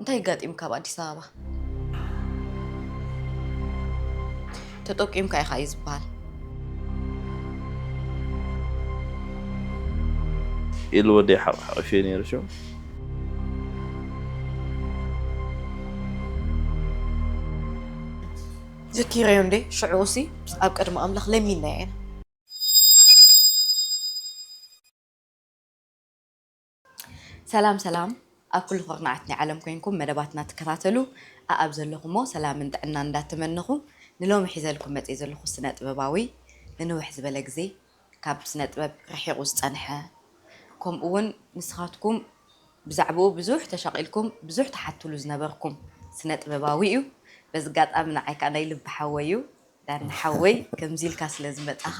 እንታይ ኣጋጢምካ ኣብ ኣዲስ ኣበባ? ተጠቂምካ ኢኻ እዩ ዝበሃል። ኢሉ ወደይ ሓቕፊ ነይሩ ሽዑ። ዘኪረዮ እንዴ ሽዑ ሲ ኣብ ቅድሚ ኣምላኽ ለሚንና ኢና። ሰላም ሰላም፣ ኣብ ኩሉ ኩርናዓት ናይ ዓለም ኮይንኩም መደባትና ትከታተሉ ኣኣብ ዘለኹሞ ሰላምን ጥዕናን እንዳተመነኹ፣ ንሎሚ ሒዘልኩም መፅእ ዘለኹ ስነ ጥበባዊ፣ ንንውሕ ዝበለ ግዜ ካብ ስነ ጥበብ ርሒቑ ዝፀንሐ፣ ከምኡ እውን ንስኻትኩም ብዛዕባኡ ብዙሕ ተሻቒልኩም ብዙሕ ትሓትሉ ዝነበርኩም ስነ ጥበባዊ እዩ። በዚ ኣጋጣሚ ንዓይ ከዓ ናይ ልቢ ሓወይ እዩ። ዳኒ ሓወይ፣ ከምዚ ኢልካ ስለ ዝመፃኻ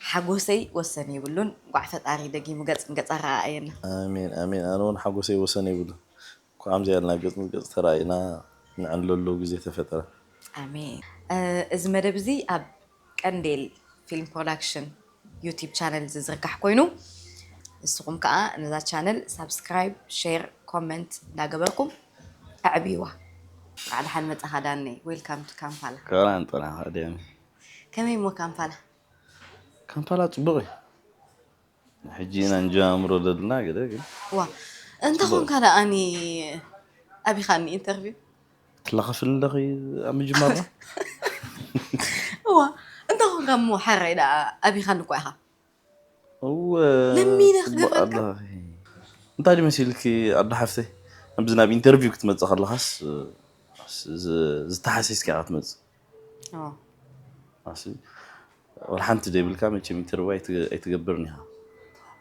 ሓጎሰይ ወሰን የብሉን። እንኳዕ ፈጣሪ ደጊሙ ገጽ ንገጽ ኣረኣኣየና። ኣሜን ኣሜን። ኣነ እውን ሓጎሰይ ወሰን የብሉን። እንኳዕ ከምዚ ያልና ገጽ ንገጽ ተራእይና፣ ንዕለሉ ግዜ ተፈጠረ። ኣሜን። እዚ መደብ እዚ ኣብ ቀንዴል ፊልም ፕሮዳክሽን ዩቲብ ቻነል ዝዝርጋሕ ኮይኑ፣ ንስኹም ከዓ ነዛ ቻነል ሳብስክራይብ፣ ሼር፣ ኮመንት እንዳገበርኩም ኣዕብይዋ። እንኳዕ ደሓን መጻኻ ዳኒ። Welcome to ካምፓላ። ከራን ጥራ ኣድያሚ። ከመይ እሞ ካምፓላ? ካምፓላ ጽቡቕ እዩ። ሕጂ ኢና እንጀማምሮ ዘለና ገለ ግን ዋ እንተ ኾንካ ደኣኒ ኣቢኻኒ ኢንተርቪው ትለኸፍኒ ኣለኺ ኣብ ምጅማርና። እዋ እንተ ኾንካ እሞ ሓራይ ደኣ ኣቢኻኒ እኳ ኢኻ። እወ ለሚነ ክገብረልካ? ኣላ። እንታይ ድዩ መሲልኪ ኣዶ ሓፍተይ፣ ኣብዚ ናብ ኢንተርቪው ክትመጽእ ከለኻስ ዝ- ዝተሓሲስካ ኢኻ ትመጽእ። ኦ፣ ኣሲ ወላ ሓንቲ ዘይብልካ መቸም ኢንተርቪው ኣይትገ- ኣይትገብርን ኢኻ።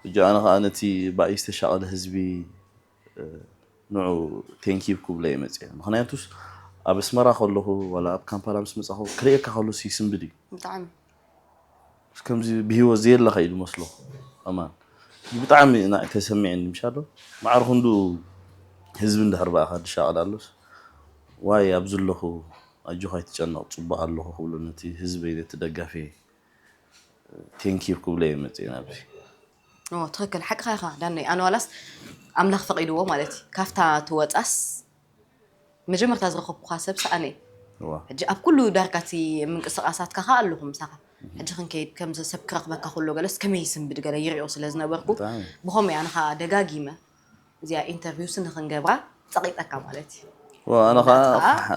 ሕጂ ኣነ ኸዓ ነቲ ብኣይ ዝተሻቐለ ህዝቢ ንዑ ቴንኪዩ ክብሎ እየ መፅእ። ምክንያቱስ ኣብ ኣስመራ ከለኹ ዋላ ኣብ ካምፓላ ምስ መፃኹ ክርእየካ ከሎ ይስንብድ እዩ። ብጣዕሚ ከምዚ ብህይወት ዘየለኻ እዩ ዝመስሎ። ኣማን ብጣዕሚ ናይ ተሰሚዕኒ ምሻሎ ማዕረ ክንዱ ህዝቢ እንድሕር ብኣኻ ድሻቐል ኣሎስ ዋይ ኣብዚ ኣለኹ ኣጆኻ ኣይትጨነቕ ፅቡቕ ኣለኹ ክብሎ ነቲ ህዝበይ ነቲ ደጋፊ ቴንኪዩ ክብሎ እየ መፅእ ናብዚ። ኦ ትኽክል ሓቅኻ ኢኻ ዳነይ። ኣነ ዋላስ ኣምላኽ ፈቒድዎ ማለት እዩ ካብታ ትወፃስ መጀመርታ ዝረኸብኩኻ ሰብ ሰኣነ እዩ። ዋ ሕጂ ኣብ ኩሉ ዳርጋ እቲ ምንቅስቃሳትካ ከዓ ኣለኹ ምሳኻ። ሕጂ ክንከይድ ከምዚ ሰብ ክረኽበካ ከሎ ገለስ ከመይ ይስንብድ ገለ ይሪኦ ስለ ዝነበርኩ ብጣዕሚ ብኸምኡ ኣነ ከዓ ደጋጊመ እዚኣ ኢንተርቪው ሲ ንክንገብራ ፀቒጠካ ማለት እዩ። ዋ ኣነ ከዓ ናትካ?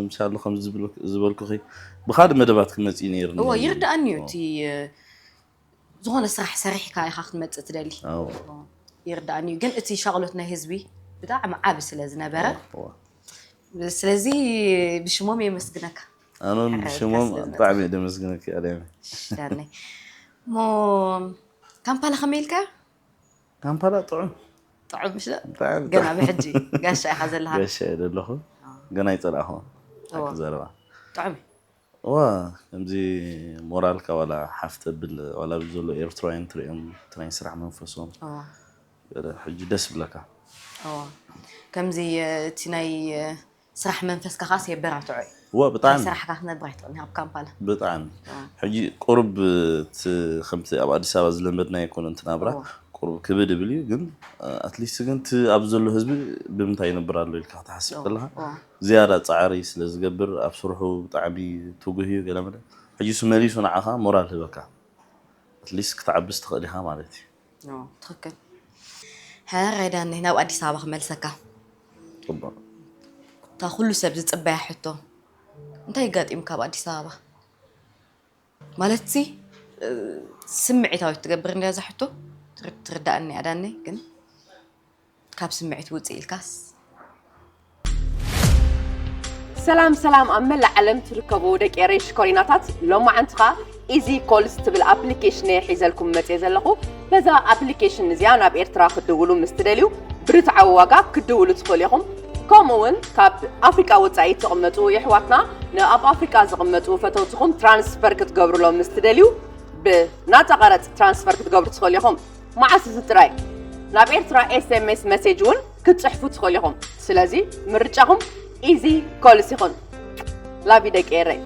ምሻሉ ከም ዝበልኩኺ ብካልእ መደባት ክመፅእ ነይሩ እዎ ይርዳእኒ እዩ እቲ ዝኾነ ስራሕ ሰሪሕካ ኢኻ ክትመፅእ ትደሊ ኣዎ ይርዳእኒ እዩ ግን እቲ ሻቕሎት ናይ ህዝቢ ብጣዕሚ ዓቢ ስለ ዝነበረ እዎ። ስለዚ ብሽሞም የመስግነካ ኣነ እውን ሕራይ ብሽሞም ኢልካ ስለ ብጣዕሚ እየ ደመስግነኪ ኣድያሚ ዳነይ እሞ ካምፓላ ከመይ ኢልካ ካምፓላ ጥዑም ጥዑም ምሽ ብጣዕሚ ገና ጥዑም። ብሕጂ ጋሻ ኢኻ ዘለካ ጋሻ እየ ዘለኹ ገና ይፀላእኹ እዎ። ዘረባ ጥዑም እዩ ዋ ከምዚ ሞራልካ ዋላ ሓፍ ተብል ዋላ ኣብዚ ዘሎ ኤርትራውያን ትሪኦም ትናይ ስራሕ መንፈሶም እዎ። ገለ ሕጂ ደስ ይብለካ እዎ። ከምዚ እቲ ናይ ስራሕ መንፈስካ ካስ የበራትዖ እዩ ዋ ብጣዕሚ ስራሕካ ክትነብር ኣይትኽእል ኣብ ካምፓላ ብጣዕሚ ሕጂ ቁሩብ እቲ ከምቲ ኣብ ኣዲስ ኣበባ ዝለመድናዮ ኣይኮነን እቲ ናብራ እዎ። ቁሩብ ክብድ ይብል እዩ ግን ኣትሊስት ግን እቲ ኣብ ዘሎ ህዝቢ ብምንታይ ይነብር ኣሎ ኢልካ ክትሓስብ ከለካ እዎ። ዝያዳ ፃዕሪ ስለ ዝገብር ኣብ ስርሑ ብጣዕሚ ትጉህ እዩ ገለ መለ ሕጂ እሱ መሊሱ ንዓኻ ሞራል ህበካ ኣትሊስት ክትዓብስ ትኽእል ኢኻ ማለት እዩ ኦ፣ ትኽክል። ሕራይ ዳኒ ናብ ኣዲስ ኣበባ ክመልሰካ። ፅቡቅ እታ ኩሉ ሰብ ዝፅበያ ሕቶ እንታይ ኣጋጢምካ ኣብ ኣዲስ ኣበባ? ማለት ሲ ስምዒታዊት ትገብር እንድያ እዛ ሕቶ ትር- ትርዳእኒ እያ ዳኒ ግን ካብ ስምዒት ውፅእ ኢልካስ ሰላም ሰላም ኣብ መላእ ዓለም ትርከቡ ደቂ ኤረይ ሽኮሪናታት ሎማዓንቲ ኸኣ ኢዚ ኮልስ ትብል ኣፕሊኬሽን እየ ሒዘልኩም መፅየ ዘለኹ። በዛ ኣፕሊኬሽን እዚኣ ናብ ኤርትራ ክትድውሉ ምስ ትደልዩ ብርትዓዊ ዋጋ ክትድውሉ ትኽእሉ ኢኹም። ከምኡ እውን ካብ ኣፍሪቃ ወፃኢ እትቕመጡ የሕዋትና ንኣብ ኣፍሪቃ ዝቕመጡ ፈተውትኹም ትራንስፈር ክትገብሩሎም ምስ ትደልዩ ብናፃ ቀረፅ ትራንስፈር ክትገብሩ ትኽእሉ ኢኹም። መዓስ እዚ ጥራይ ናብ ኤርትራ ኤስኤምኤስ መሴጅ እውን ክትፅሕፉ ትኽእሉ ኢኹም። ስለዚ ምርጫኹም ኢዚ ኮልስ ይኹን። ላቪ ደቂ ኤረይ።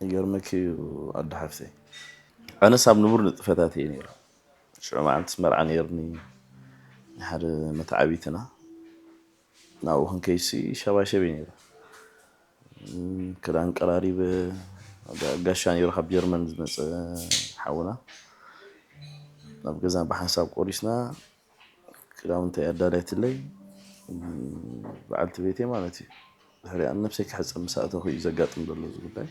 ይገርመኪ እዩ ኣደ ሓፍተይ፣ ኣነስ ኣብ ንቡር ንጥፈታት እየ ነይረ። ሽዑ መዓልቲ መርዓ ነይርኒ፣ ናይ ሓደ መተዓቢትና ናብኡ ክንከይሲ ሸባሸብ እየ ነይረ። ክዳን ቀራሪበ፣ ጋሻ ነይሩ ካብ ጀርመን ዝመፀ ሓውና፣ ናብ ገዛ ብሓንሳብ ቆሪስና ክዳውንተይ ኣዳልያትለይ፣ በዓልቲ ቤተይ ማለት እዩ። ድሕሪኣ ነብሰይ ክሕፀብ ምስ ኣተኹ እዩ ዘጋጥም ዘሎ እዚ ጉዳይ።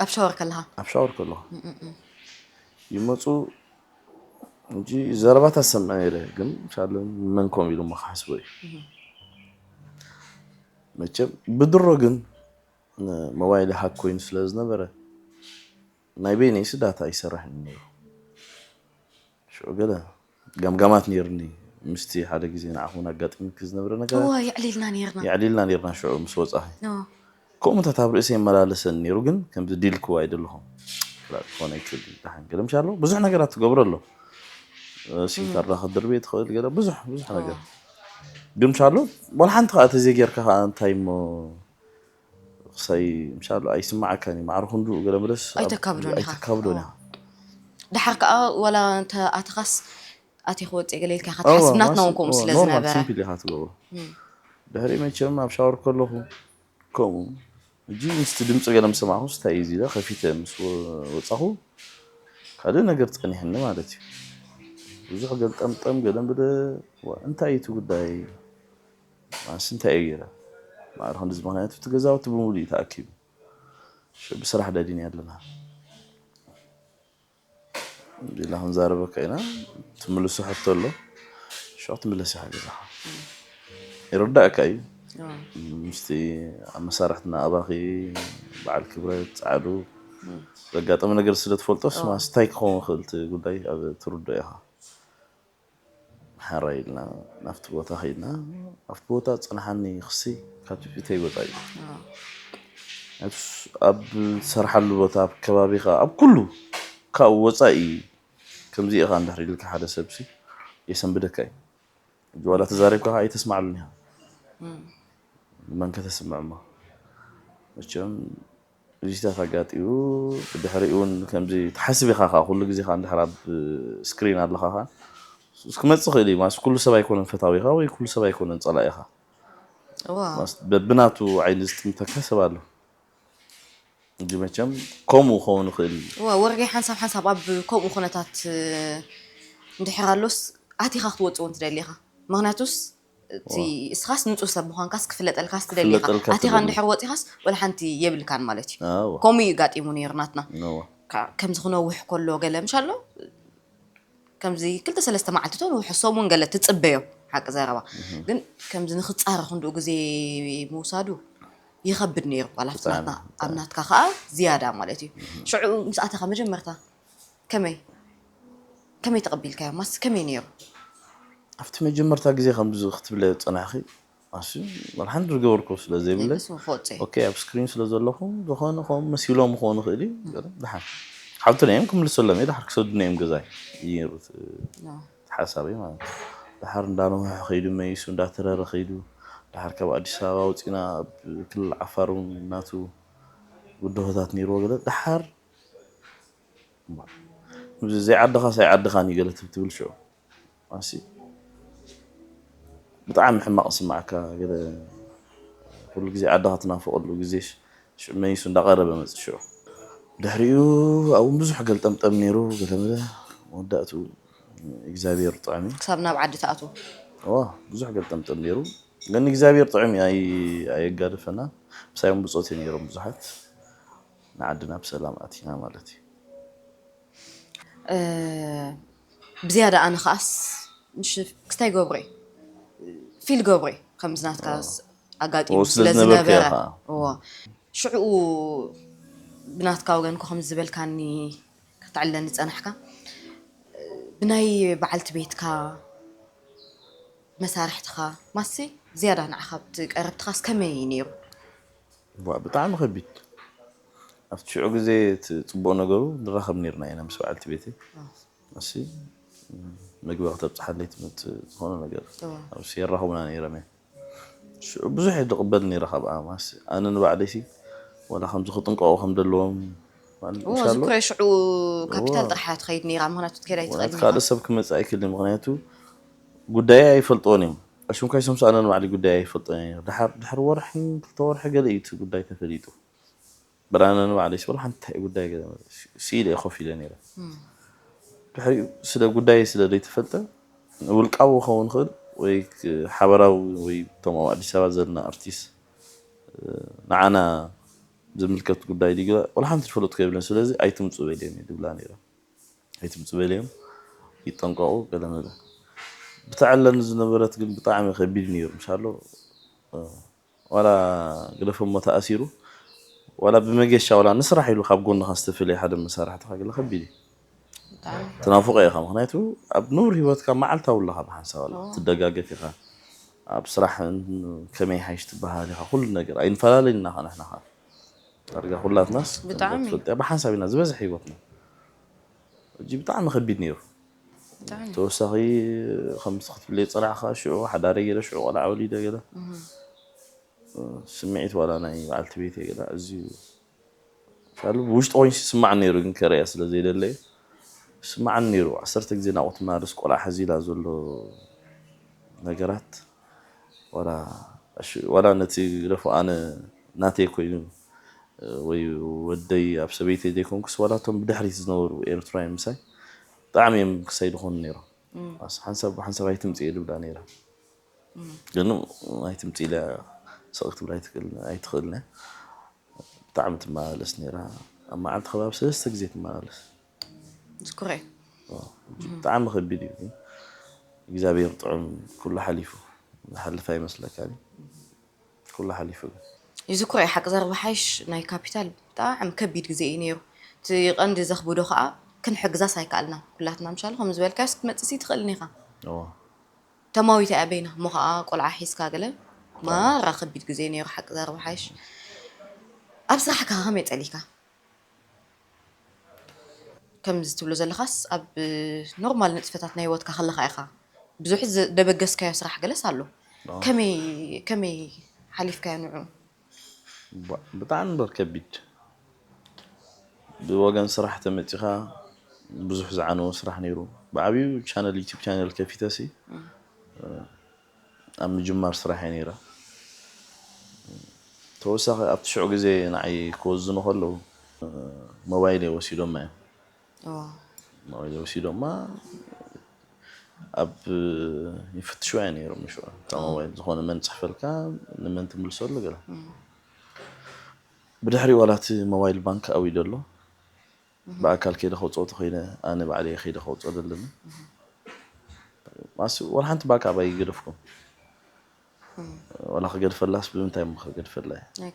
ኣብ ሻወር ከለኻ ኣብ ሻወር ከለኹ ይመፁ እንጂ ዘረባታት ሰምዐ ነይረ፣ ግን ሻለ መን ኮም ኢሉ እሞ ክሓስቦ እዩ። መቸም ብድሮ ግን ሞባይል ሃክ ኮይኑ ስለ ዝነበረ ናይ በይነይሲ ዳታ ይሰርሕ ነይሩ። ሽዑ ገለ ገምጋማት ነይርኒ ምስቲ ሓደ ግዜ ንዓኹም ኣጋጢምኪ ዝነበረ ነገር እዋ የዕሊልና ነርና የዕሊልና ነርና። ሽዑ ምስ ወፃኺ ኖ ከምኡታት ኣብ ርእሰ ይመላለሰኒ ነይሩ፣ ግን ከምዚ ዲልክዎ ኣይደለኹም ክኾነ ይክእል እዩ። ደሓን ገለ ምሻሎ ብዙሕ ነገራት ትገብሮ ኣሎ። ሲምካርዳ ክድርብ ትኽእል ገለ ብዙሕ ብዙሕ ነገር ግን ምሻሎ ዋላ ሓንቲ ከዓ ተዘይጌርካ ከዓ እንታይ እሞ ክሳይ ምሻሎ ኣይስማዓካን እዩ። ማዕረ ክንድኡ ገለ መለስ ኣብ- ኣይተካብዶን ኢኻ። ኣይተካብዶን ኢኻ። ድሓር ከዓ ዋላ እንተ ኣተኻስ ኣቴ ክወፅእ ገለ ኢልካ ኢኻ እወ፣ ትሓስብ ናትና እውን ማስ- ከምኡ እወ፣ ስለ ኖርማል ዝነበረ ሲምፕል ኢኻ ትገብሮ። ድሕሪ መቸም ኣብ ሻወር ከለኹ ከምኡ እጂ ምስቲ ድምፂ ገለ ምሰማዕኹ ስታይ እዚ ኢለ ከፊተ ምስ ወ- ወፃኹ ካልእ ነገር ፀኒሕኒ ማለት እዩ። ብዙሕ ገልጠምጠም ገለ ብለ ዋ፣ እንታይ እዩ እቲ ጉዳይ ማስ እንታይ እዩ ገይረ ማዕረ ክንድዚ ምክንያቱ እቲ ገዛውቲ ብምሉእ እዩ ተኣኪቡ። ሽዑ ብስራሕ ደዲን ኣለና ኢላ ክንዛረበካ ኢና። ትምልሶ ሕቶ ኣሎ ሽዑ ትምለስ ኢኻ ገዛኻ ይርዳእካ እዩ። ምስቲ ኣብ መሳርሕትና ኣባኺ በዓል ክብረት ፃዕዱ ዘጋጠመ ነገር ስለ ትፈልጦስ ማስ እንታይ ክኸውን ይኽእል እቲ ጉዳይ ኣብ ትርዶ ኢኻ። ሓራይ ኢልና ናብቲ ቦታ ከይድና ኣብቲ ቦታ ዝፀንሓኒ ክሲ ካብቲ ፊተይ ወፃኢ እዩ። ኣብስ- ኣብ ትሰርሓሉ ቦታ ኣብ ከባቢኻ ኣብ ኩሉ ካብኡ ወፃኢ ከምዚ ኢኻ እንድሕር ኢልካ ሓደ ሰብሲ የሰንብደካ እዩ። ሕጂ ዋላ ተዛሪብካ ከዓ ኣይተስማዕሉን ኢኻ። መን ከተስምዕ እሞ መቸም እዚታት ኣጋጢሙ ብድሕሪኡ እውን ከምዚ ትሓስብ ኢኻ ከዓ ኩሉ ግዜ ከዓ እንድሕር ኣብ ስክሪን ኣለኻ ከዓ እሱ ክመፅእ ይኽእል እዩ ማለት ኩሉ ሰብ ኣይኮነን ፈታዊኻ ወይ ኩሉ ሰብ ኣይኮነን ፀላኢኻ እዋ ማለት በብናቱ ዓይኒ ዝጥምተካ ሰብ ኣሎ እንጂ መቸም ከምኡ ክኸውን ይኽእል እዩ እዋ ወርቂ ሓንሳብ ሓንሳብ ኣብ ከምኡ ኩነታት እ፣ እንድሕር ኣሎስ ኣቲኻ ክትወፅእ እውን ትደሊ ኢኻ ምክንያቱስ እቲ እስኻስ ንፁህ ሰብ ምኳንካስ ክፍለጠልካስ ትደሊ ኢኻ ክፍለጠልካ ኣቲኻ ትደሊ። እንድሕር ወፂኻስ ወላ ሓንቲ የብልካን ማለት እዩ ኣዎ። ከምኡ እዩ ጋጢሙ ነይሩ ናትና እዎ። ካ- ከምዚ ክነውሕ ከሎ ገለ ምሻሎ ከምዚ ክልተ ሰለስተ መዓልቲ ቶ ንውሕሶም እውን ገለ ትፅበዮ ሓቂ ዘረባ ግን ከምዚ ንክፃረ ክንድኡ ግዜ ምውሳዱ ይኸብድ ነይሩ ዋላ ኣብቲ ናትና ኣብ ናትካ ከዓ ዝያዳ ማለት እዩ ሽዑ ምስ ኣተኻ መጀመርታ ከመይ ከመይ ተቐቢልካዮ ማስ ከመይ ነይሩ ኣብቲ መጀመርታ ግዜ ከምዚ ክትብለ ፀናሕኺ ኣስ ሓንቲ ዝገበርኮ ስለ ዘይብለ ንሱ ክወፅእ ኦኬ ኣብ ስክሪን ስለ ዘለኹ ዝኾነ ከም መሲሎም ክኾኑ ይኽእል እዩ ድሓር ሓብቲ ነዮም ክምልሰሎም እየ ድሓር ክሰዱና እዮም ገዛይ እዩ ነይሩ እቲ ሓሳበይ ማለት እዩ ድሓር እንዳነውሐ ከይዱ መይሱ እንዳተረረ ከይዱ ድሓር ካብ ኣዲስ ኣበባ ወፂና ኣብ ክልል ዓፋር እውን ናቱ ውድሆታት ነይርዎ ገለ ድሓር ዘይዓድኻ ሳይዓድኻን እዩ ገለ ትብል ሽዑ ኣሲ ብጣዕሚ ሕማቕ ስማዕካ ገለ ኩሉ ግዜ ዓድኻ ትናፍቐሉ ግዜ ሽዑ መይሱ እንዳቐረበ መፅእ ሽዑ ድሕሪኡ ኣብኡ ብዙሕ ገልጠምጠም ነይሩ ገለመለ መወዳእቱ እግዚኣብሔር ጥዕሚ ክሳብ ናብ ዓዲ ትኣትዉ ዋ ብዙሕ ገልጠምጠም ነይሩ ግን እግዚኣብሔር ጥዕሚ ኣየጋደፈና ምሳዮም ብፆት ነይሮም ብዙሓት ንዓድና ብሰላም ኣቲና ማለት እዩ እ፣ ብዝያዳ ኣነ ከዓስ ምሽ ክስታይ ገብሮ እዩ ፊል ገብሮ እዩ ከምዚ ናትካ ኣጋጢሙ ኦ፣ ስለ ስለ ዝነበርካዮ ዝነበረ ከዓ። እዎ ሽዕኡ ብናትካ ወገን ኮ ከም ዝበልካኒ ከተዕልለኒ ዝፀናሕካ ብናይ በዓልቲ ቤትካ መሳርሕትኻ ማሲ ዝያዳ ንዓኻ ኣብቲ ቀረብትኻስ ከመይ እዩ ነይሩ ዋ ብጣዕሚ ከቢድ ኣብቲ ሽዑ ግዜ እቲ ፅቡቅ ነገሩ ንራኸብ ነርና ኢና ምስ በዓልቲ ቤተይ እሲ ምግቢ ክተብፅሓለይ ትምህርቲ ዝኾነ ነገር ኣብዚ የራኽቡና ነይሮም እዮም ሽዑ ብዙሕ እየ ዝቕበል ነይረ ካብ ኣማስ ኣነ ንባዕለይሲ ዋላ ከምዚ ክጥንቀቑ ከም ዘለዎም ማለት እዎ ምሻሎ ዝኩረ ሽዑ ካፒታል ጥራሕ እያ ትኸይድ ነይራ። ምክንያቱ ትከይድ ኣይትኽእል ካልእ ሰብ ክመፅእ ኣይክእልን። ምክንያቱ ጉዳይ ኣይፈልጥዎን እዮም። ኣሽምካይ ሰምሱ ኣነ ንባዕሊ ጉዳይ ኣይፈልጦን እየ። ድሓር ድሕሪ ወርሕን ክልተ ወርሒ ገለ እዩ እቲ ጉዳይ ተፈሊጡ። ብራነ ንባዕለይ ስበል ሓንቲ እንታይ ጉዳይ ገለ ስኢለ እየ ኮፍ ኢለ ነይረ። ድሕሪኡ ስለ ጉዳይ ስለ ዘይተፈልጠ ውልቃዊ ክኸውን ይኽእል ወይ ሓበራዊ ወይ እቶም ኣብ ኣዲስ ኣበባ ዘለና ኣርቲስት ንዓና ዝምልከት ጉዳይ ድዩ ወላ ሓንቲ ዝፈለጥኩ የብለን። ስለዚ ኣይትምፁ በልዮም እየ ድብላ ነይረ። ኣይትምፁ በልዮም ይጠንቀቑ ገለ መለ ብተዕለኒ ዝነበረት ግን ብጣዕሚ ከቢድ ነይሩ ምሻሎ ዋላ ግደፎ እሞ ተኣሲሩ ዋላ ብመገሻ ዋላ ንስራሕ ኢሉ ካብ ጎንኻ ዝተፈለየ ሓደ መሳርሕትኻ ገለ ከቢድ እዩ። ትናፍቆ ኢኻ ምክንያቱ ኣብ ንቡር ሂወትካ መዓልታዊ ኣለኻ ብሓንሳብ ኣላ ትደጋገፍ ኢኻ ኣብ ስራሕ ከመይ ሓይሽ ትበሃል ኢኻ ኩሉ ነገር ኣይንፈላለን ኢና ንሕና ዳርጋ ኩላትናስ ብጣዕሚ። ትፈልጥ እያ ብሓንሳብ ኢና ዝበዝሕ ሂወትና እጂ ብጣዕሚ ከቢድ ነይሩ ተወሳኺ ከምዚ ክትብለ ይፀናዕካ ሽዑ ሓዳረ ገለ ሽዑ ቆልዓ ወሊደ ገለ ስምዒት ዋላ ናይ በዓልቲ ቤት ገለ ኣዝዩ ሻሉ ብውሽጢ ኮይንሲ ስማዕ ነይሩ ግን ከረያ ስለ ዘይደለየ ስማዓኒ ነይሩ ዓሰርተ ግዜ ናቑ ትማርስ ቆልዓ ሓዚላ ዘሎ ነገራት ዋላ ነቲ ግደፎ ኣነ ናተይ ኮይኑ ወይ ወደይ ኣብ ሰበይተይ ዘይኮንኩስ ዋላ እቶም ብድሕሪት ዝነበሩ ኤርትራውያን ምሳይ ብጣዕሚ እዮም ክሳይ ዝኾኑ ነይሮም ሓንሳብ ብሓንሳብ ኣይትምፅእ እየ ድብላ ነይራ ግን ኣይትምፅእ ኢለ ስቕ ክትብል ኣይትኽእልን እያ ብጣዕሚ ትመላለስ ነይራ ኣብ መዓልቲ ከባቢ ሰለስተ ግዜ ትመላለስ ዝኩረ ብጣዕሚ ከቢድ እዩ እግዚኣብሔር ጥዑም ኩሉ ሓሊፉ ዝሓልፍ ኣይመስለካ ኩሉ ሓሊፉ ግን ይዝኩረ ሓቂ ዘረባ ሓይሽ ናይ ካፒታል ብጣዕሚ ከቢድ ግዜ እዩ ነይሩ እቲ ቀንዲ ዘኽብዶ ከዓ ክንሕግዛስ ኣይከኣልና ኩላትና ምሻሉ ከም ዝበልካዮስ ክትመፅሲ ትኽእልን ኢኻ ተማዊት እያ በይና እሞ ከዓ ቆልዓ ሒዝካ ገለ ማራ ከቢድ ግዜ ነይሩ ሓቂ ዘረባ ሓይሽ ኣብ ስራሕካ ከመይ ፀሊካ ከምዚ ትብሎ ዘለኻስ ኣብ ኖርማል ንጥፈታት ናይ ህይወትካ ከለኻ ኢኻ ብዙሕ ደበገስካዮ ስራሕ ገለስ ኣሎ ከመይ ሓሊፍካዮ ንዑ ብጣዕሚ በር ከቢድ ብወገን ስራሕ ተመፂኻ ብዙሕ ዝዓነወ ስራሕ ነይሩ ብዓብዩ ቻነል ዩቱብ ቻነል ከፊተሲ ኣብ ምጅማር ስራሕ እየ ነይረ ተወሳኺ ኣብቲ ሽዑ ግዜ ንዓይ ክወዝኑ ከለዉ ሞባይል ወሲዶማ እዮም ሞባይል ወሲዶማ ኣብ ይፍትሽዋ እያ ነይሮም ሽዑ እታ ሞባይል ዝኾነ መን ፅሕፈልካ ንመን ትምልሰሉ ገለ ብድሕሪ ዋላ እቲ ሞባይል ባንክ ኣዊዶ ኣሎ ብኣካል ከይደ ከውፅኦ ተኮይነ ኣነ ባዕለየ ከይደ ከውፅኦ ዘለኒ ማስ ወላ ሓንቲ ባክ ኣባይ ገደፍኩም ወላ ክገድፈላስ ብምንታይ እሞ ክገድፈላ እየ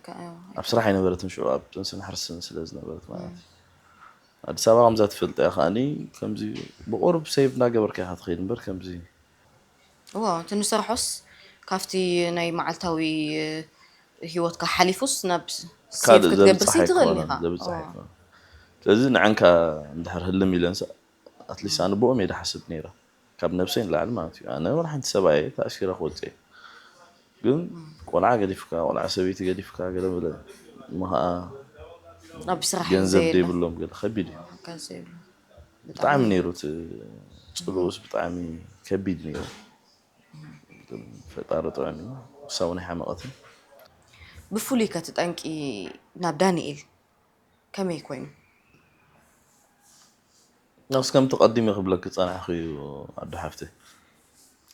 ኣብ ስራሕ ኣይነበረትን ሽዑ ኣብ ጥንስን ሕርስን ስለ ዝነበረት ማለት እዩ ኣዲስ ኣበባ ከምዛ ትፈልጠ እያ ከዓኒ ከምዚ ብቁሩብ ሴቭ እናገበርካ ኢካ ትኸይድ እምበር ከምዚ እዎ እቲ ንሰርሖስ ካብቲ ናይ መዓልታዊ ህይወትካ ሓሊፉስ ናብ ሴቭ ክትገብር ሲ ትኽእል ኢኻ ስለዚ ንዓንካ እንድሕር ህልም ኢለንስ ኣትሊስት ኣነ ብኦም እየ ድሓስብ ነይረ ካብ ነብሰይ ንላዕሊ ማለት እዩ ኣነ ወላ ሓንቲ ሰብኣየ ተኣሲረ ክወፅእ ግን ቆልዓ ገዲፍካ ቆልዓ ሰበይቲ ገዲፍካ ገለ በለ እሞ ከዓ ኣብ ስራሕ ገንዘብ ዘይብሎም ገለ ከቢድ እዩ ብጣዕሚ ነይሩ እቲ ፅልኡስ ብጣዕሚ ከቢድ ነይሩ ፈጣሪ ጥዑም እዩ ክሳብ ናይ ሓመቐትን ብፍሉይ ከ እቲ ጠንቂ ናብ ዳንኤል ከመይ ኮይኑ ናብስ ከምቲ ቀዲመ ክብለኪ ዝፀናሕኩ እዩ ኣዶ ሓፍቲ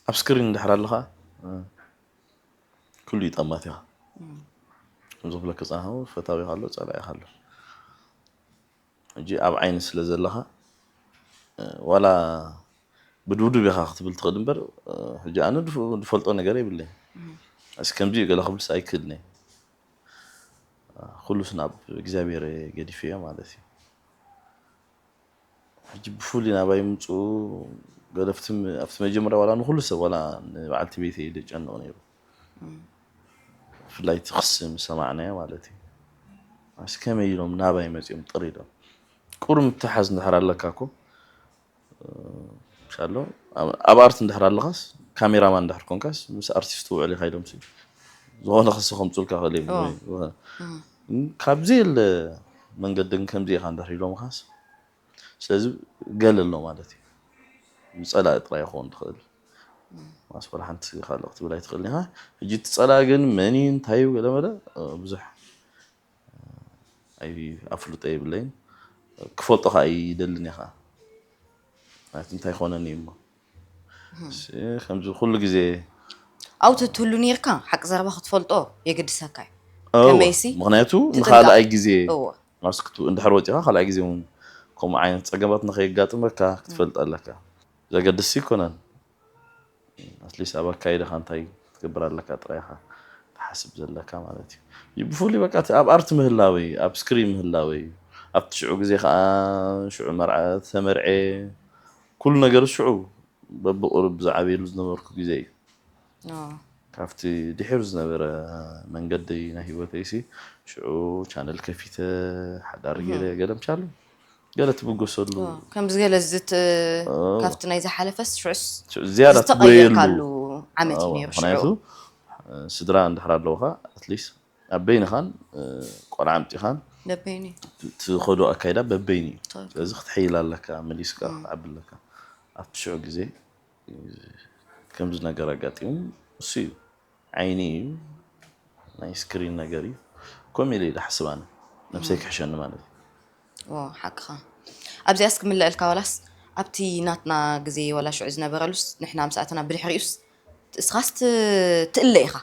ኣብ ስክሪን እንድሕር ኣለኻ ኩሉ ይጠማት ኢኻ ከም ዝብለኪ ዝፀናሕኩ ፈታዊኻ ኣሎ ፀላኢኻ ኣሎ ሕጂ ኣብ ዓይኒ ስለ ዘለኻ ዋላ ብድብዱብ ኢኻ ክትብል ትኽእል እምበር ሕጂ ኣነ ዝፈልጦ ነገር የብለይ እስ ከምዚ ገለ ክብልስ ኣይክእልን እየ ኩሉስ ናብ እግዚኣብሔር ገዲፈዮ ማለት እዩ ሕጂ ብፍሉይ ናባይ ምፅኡ ገለፍቲ ኣብቲ መጀመርያ ዋላ ንኩሉ ሰብ ዋላ ንበዓልቲ ቤተይ እዩ ዘጨንቕ ነይሩ ብፍላይ እቲ ክሲ ምስ ሰማዕናዮ ማለት እዩ ኣስ ከመይ ኢሎም ናባይ መፂኦም ጥር ኢሎም ቁሩብ ምትሓዝ እንድሕር ኣለካ እኮ ሻሎ ኣብ ኣርት እንድሕር ኣለኻስ ካሜራማን እንድሕር ኮንካስ ምስ ኣርቲስት ውዕል ኢኻ ኢሎም ዝኾነ ክሲ ከምፁልካ ክእል እዮም ካብዚ የለ መንገዲ ግን ከምዚ ኢኻ እንድሕር ኢሎምኻስ፣ ስለዚ ገለ ኣሎ ማለት እዩ። ዝጸላኢ ጥራይ ይኸውን ትኽእል። ማስ ወላ ሓንቲ ካልእ ክትብል ኣይትኽእልን ኢኻ። ሕጂ እቲ ጸላኢ ግን መን እዩ፣ እንታይ እዩ፣ ገለ መለ፣ እ፣ ብዙሕ፣ እ፣ ኣይ-፣ ኣፍልጦ የብለይን። ክፈልጦ ኸኣ ይደልን እየ ኸኣ። ማለት እንታይ ኮነኒ እዩ እሞ። ስ-፣ ከምዚ ኩሉ ግዜ ኣብኡ ትህሉ ነይርካ፣ ሓቂ ዘረባ ክትፈልጦ የገድሰካ እዩ። እወ፣ ከመይሲ ምኽንያቱ ትጥንቀቕ። ንኻልኣይ ግዜ እወ። ማስ ክት-፣ እንድሕር ወጺኻ ካልኣይ ግዜ እውን ከምኡ ዓይነት ጸገማት ንኸየጋጥመካ ክትፈልጥ ኣለካ። ዘገድስ ኣይኮነን። ኣትሊስት ኣብ ኣካይዳኻ እንታይ ክትገብር ኣለካ ጥራይ ኢኻ ትሓስብ ዘለካ ማለት እዩ። ብፍሉይ በቃ እቲ ኣብ ኣርት ምህላወይ፣ ኣብ ስክሪን ምህላወይ፣ ኣብቲ ሽዑ ግዜ ኸኣ ሽዑ መርዓ ተመርዔ፣ ኩሉ ነገር ሽዑ በብቑሩብ ዝዓበየሉ ዝነበርኩ ግዜ እዩ። ኣዎ። ካብቲ ድሒሩ ዝነበረ መንገዲ ናይ ህይወተይሲ ሽዑ ቻነል ከፊተ፣ ሓዳር ገይረ፣ ገለ ምቻሉ ገለ ትብገሰሉ። ኣዎ፣ ከምዚ ገለ ዝት-፣ ኣዎ። ካብቲ ናይ ዝሓለፈስ ሽዑስ ሽዑ ዝያዳ ዝተቐየርካሉ ትጎየሉ። ዓመት እዩ ኣዎ፣ ነይሩ ሽዑ። ምኽንያቱ፣ እ፣ ስድራ እንድሕር ኣለውኻ፣ ኣትሊስት ኣብ በይንኻን፣ እ፣ ቆልዓ ኣምጺኻን በበይኑ እዩ። ት-፣ ትኸዶ ኣካይዳ በበይኑ እዩ። ትኽክል። ስለዚ ክትሕይል ኣለካ፣ መሊስካ እም። ክትዓቢ ኣለካ። ኣብቲ ሽዑ ግዜ፣ እ፣ ከምዚ ነገር ኣጋጢሙ፣ እሱ እዩ። ዓይኒ እዩ፣ ናይ ስክሪን ነገር እዩ። ከምኡ ኢለ እዩ ዝሓስብ ኣነ። ነብሰይ እም። ክሕሸኒ ማለት እዩ። ዎ፣ ሓቅኻ። ኣብዚኣስ ክምለአልካ ዋላስ ኣብቲ ናትና ግዜ ዋላ ሽዑ ዝነበረሉስ ንሕና ምስ ኣተና ብድሕሪኡስ እስኻስ ት-፣ ትእለ ኢኻ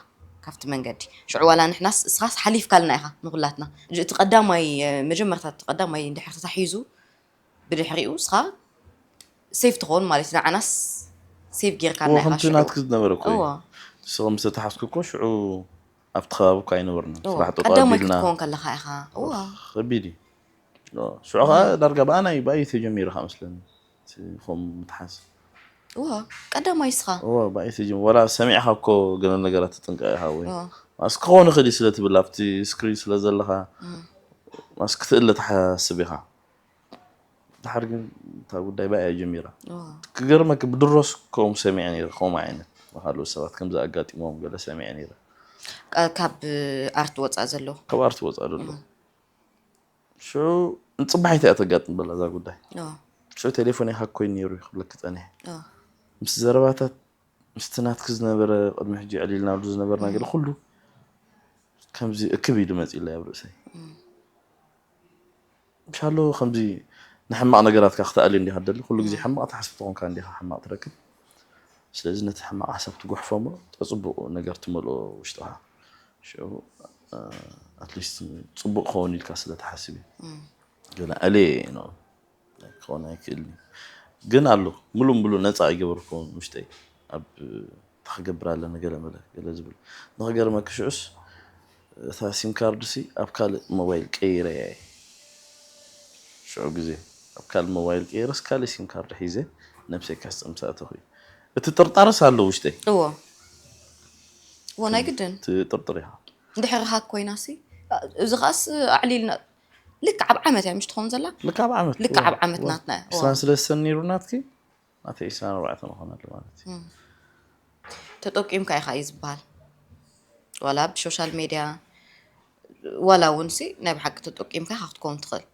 ካብቲ መንገዲ። ሽዑ ዋላ ንሕናስ እስኻስ ሓሊፍካልና ኢኻ ንኹላትና። ሕጂ እቲ ቀዳማይ፣ እ፣ መጀመርታ እቲ ቀዳማይ እንድሕር ተታሒዙ ብድሕሪኡ እስኻ ሴፍ ትኸውን ማለት እዩ። ንዓናስ ሴፍ ጌርካና እዎ፣ ኢኻ ከምቲ ሽዑ። ናትኪ ዝነበረ እኮ እዩ። እዎ። ንስኺ ምስ ተታሓዝኪ እኮ ሽዑ ኣብቲ ከባቢ እኮ ኣይነበርናን። እዎ፣ ስራሕ ጠጠው ቀዳማይ ኣቢልና። ክትከውን ከለኻ ኢኻ። እዎ። ከቢድ እዩ። እዎ፣ ሽዑ ኸዓ እዎ። ዳርጋ ብኣናይ፣ ብኣይ ተጀሚሩ ኸዓ መስለኒ። እቲ ከምኡ ምትሓዝ። እዎ፣ ቀዳማይ እስኻ። እዎ፣ ብኣይ ተጀሚሩ። ዋላ ሰሚዕኻ እኮ ገለ ነገራት ትጥንቀቕ ኢኻ ወይ። እዎ። ማስ ክኸውን ይኽእል እዩ ስለ ትብል ኣብቲ ስክሪን ስለ ዘለኻ። እም። ማስ ክትእለ ትሓስብ ኢኻ። ድሓር ግን እታ ጉዳይ ብኣይ እያ ጀሚራ። እዎ። ክገርመኪ ብድሮስ ከምኡ ሰሚዐ ነይረ፣ ከምኡ ዓይነት ዝሃለዉ ሰባት ከምዚ ኣጋጢሞም ገለ ሰሚዐ ነይረ። ካ-፣ ካብ ኣርት ወፃእ ዘለዉ? ካብ ኣርት ወፃእ ዘለዉ። እም። ሽዑ ንፅባሒት እያ ተጋጥም በላ እዛ ጉዳይ። እዎ። ሽዑ ቴሌፎን ይሃክ ኮይኑ ነይሩ እዩ ክብለኪ ፀኒሐ። እዎ። ምስ ዘረባታት ምስቲ ናትኪ ዝነበረ ቅድሚ ሕጂ ኣዕሊልናሉ ዝነበርና እም። ገለ ኩሉ ከምዚ እክብ ኢሉ መፂኡለይ ኣብ ርእሰይ። እም። ምሻሎ ከምዚ ንሕማቕ ነገራትካ ክትኣልዮ እንዲኻ ትደሊ። ኩሉ ግዜ እም። ሕማቕ ትሓስብ ተኾንካ እንዲኻ ሕማቕ ትረክብ። ስለዚ ነቲ ሕማቕ ሓሳብ ትጉሕፎ እሞ፣ ተጽብቑ ነገር ትመልኦ ውሽጥኻ። ሽዑ፣ እ፣ ኣትሊስት ጽቡቕ ክኸውን ኢልካ ስለ ትሓስብ እዩ። እም። ገለ ኣልየ እየ ነው። ክኾን ኣይክእልን እዩ። ግን ኣሎ፣ ምሉእ ምሉእ ነጻ ኣይገበርኩዎን ውሽጠይ። ኣብ፣ ተኽገብር ኣለኒ ገለ መለ፣ ገለ ዝብል። ንኽገርመኪ ሽዑስ፣ እታ ሲም ካርድሲ ኣብ ካልእ ሞባይል ቀይረያ እየ። ሽዑ ግዜ ኣብ ካልእ ሞባይል ቀይረስ ካልእ ሲም ካርድ ሒዘ ነብሰይ ከስጥም ዝኣተኹ እዩ። እቲ ጥርጣረስ ኣሎ ውሽጠይ። እዎ። እዎ፣ ናይ ግድን። ትጥርጥር ኢኻ። እንድሕር ሃክ ኮይናሲ፣ እዚ ኸኣስ ኣዕሊልና፣ ልክዕ ኣብ ዓመት እያ ምሽ ትኸውን ዘላ? ልክዕ ኣብ ዓመት፣ ልክዕ እዎ፣ ኣብ ዓመት እዎ። ናትና እያ። እዎ። ዕስራን ሰለስተን ነይሩ ናትኪ? ናተይ ዕስራን ኣርባዕተን ምዃን ኣሎ ማለት እዩ። እም። ተጠቂምካ ኢኻ እዩ ዝበሃል። ዋላ ብሶሻል ሜድያ፣ ዋላ እውን ሲ ናይ ብሓቂ ተጠቂምካ ኢኻ ክትከውን ትኽእል።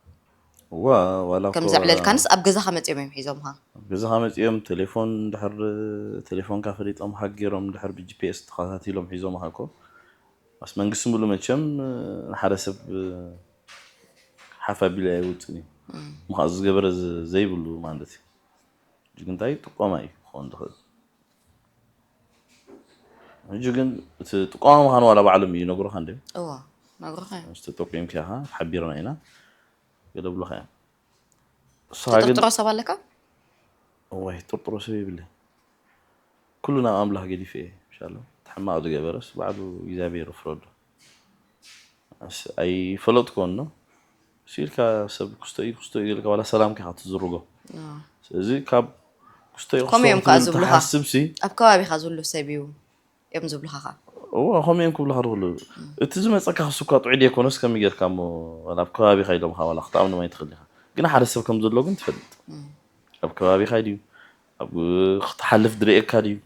እዋ፣ ዋላ ከም እኮ ዘዕለልካንስ ኣብ ገዛኻ መጺኦም እዮም ሒዞምኻ። ኣብ ገዛኻ መጺኦም ቴሌፎን እንድሕር፣ ቴሌፎንካ ፈሊጦም ሃክ ገይሮም እንድሕር ብ ጂ ፒ ኤስ ተኸታቲሎም ሒዞምኻ እኮ። ማስ መንግስቲ ሙሉ መቸም ንሓደ ሰብ ሓፍ ኣቢሉ ኣይውጥን እዩ። እም። ምኻእ ዝገበረ ዘ-፣ ዘይብሉ ማለት እዩ። ሕጂ ግን እንታይ ጥቆማ እዩ ክኸውን ዝኽእል። ሕጂ ግን እቲ ጥቆማ ምዃኑ ዋላ ባዕሎም እዩ ይነግሩኻ እንደ እዎ፣ ነግሩኻ እዮም። ምስ ተጠቂምካ ኢኻ፣ ሓቢርና ኢና፣ ገለ ብሉኻ እዮም። ንስኻ ግን ትጥርጥሮ ሰብ ኣለካ? እዋይ፣ ጥርጥሮ ሰብ የብለይ። ኩሉ ናብ ኣምላኽ ገዲፈ እየ፣ ኢንሻላህ። እቲ ሕማቕ ዝገበረስ ባዕሉ እግዚኣብሔር ይፍረዶ። ኣስ-፣ ኣይፈለጥኩዎን ነው። ሲልካ ሰብ ክስቶ እዩ፣ ክስቶ እዩ ኢልካ ዋላ ሰላምካ ኢኻ ትዝርጎ። ኣዎ። ስለዚ ካብ ክስቶ እዩ፣ ክስቶ ከምኡ እዮም እዩ ከኣ ትብል ዝብሉኻ። ትሓስብ ሲ ኣብ ከባቢኻ ዝህሉ ሰብ እዩ እዮም ዝብሉኻ ኸኣ። እዎ፣ ከምኡ እዮም ክብሉኻ ዝኽእሉ። እም። እቲ ዝመጸካ ክስኳ ጥዑይ ደይኮነስ ከመይ ጌርካ እሞ ዋላ ኣብ ከባቢኻ ኢሎምኻ ዋላ ክትኣምኖም ኣይትኽእል ኢኻ። ግን ሓደ ሰብ ከም ዘሎ ግን ትፈልጥ። እም። ኣብ ከባቢኻ ድዩ? ኣብ ክትሓልፍ ዝርእየካ ድዩ?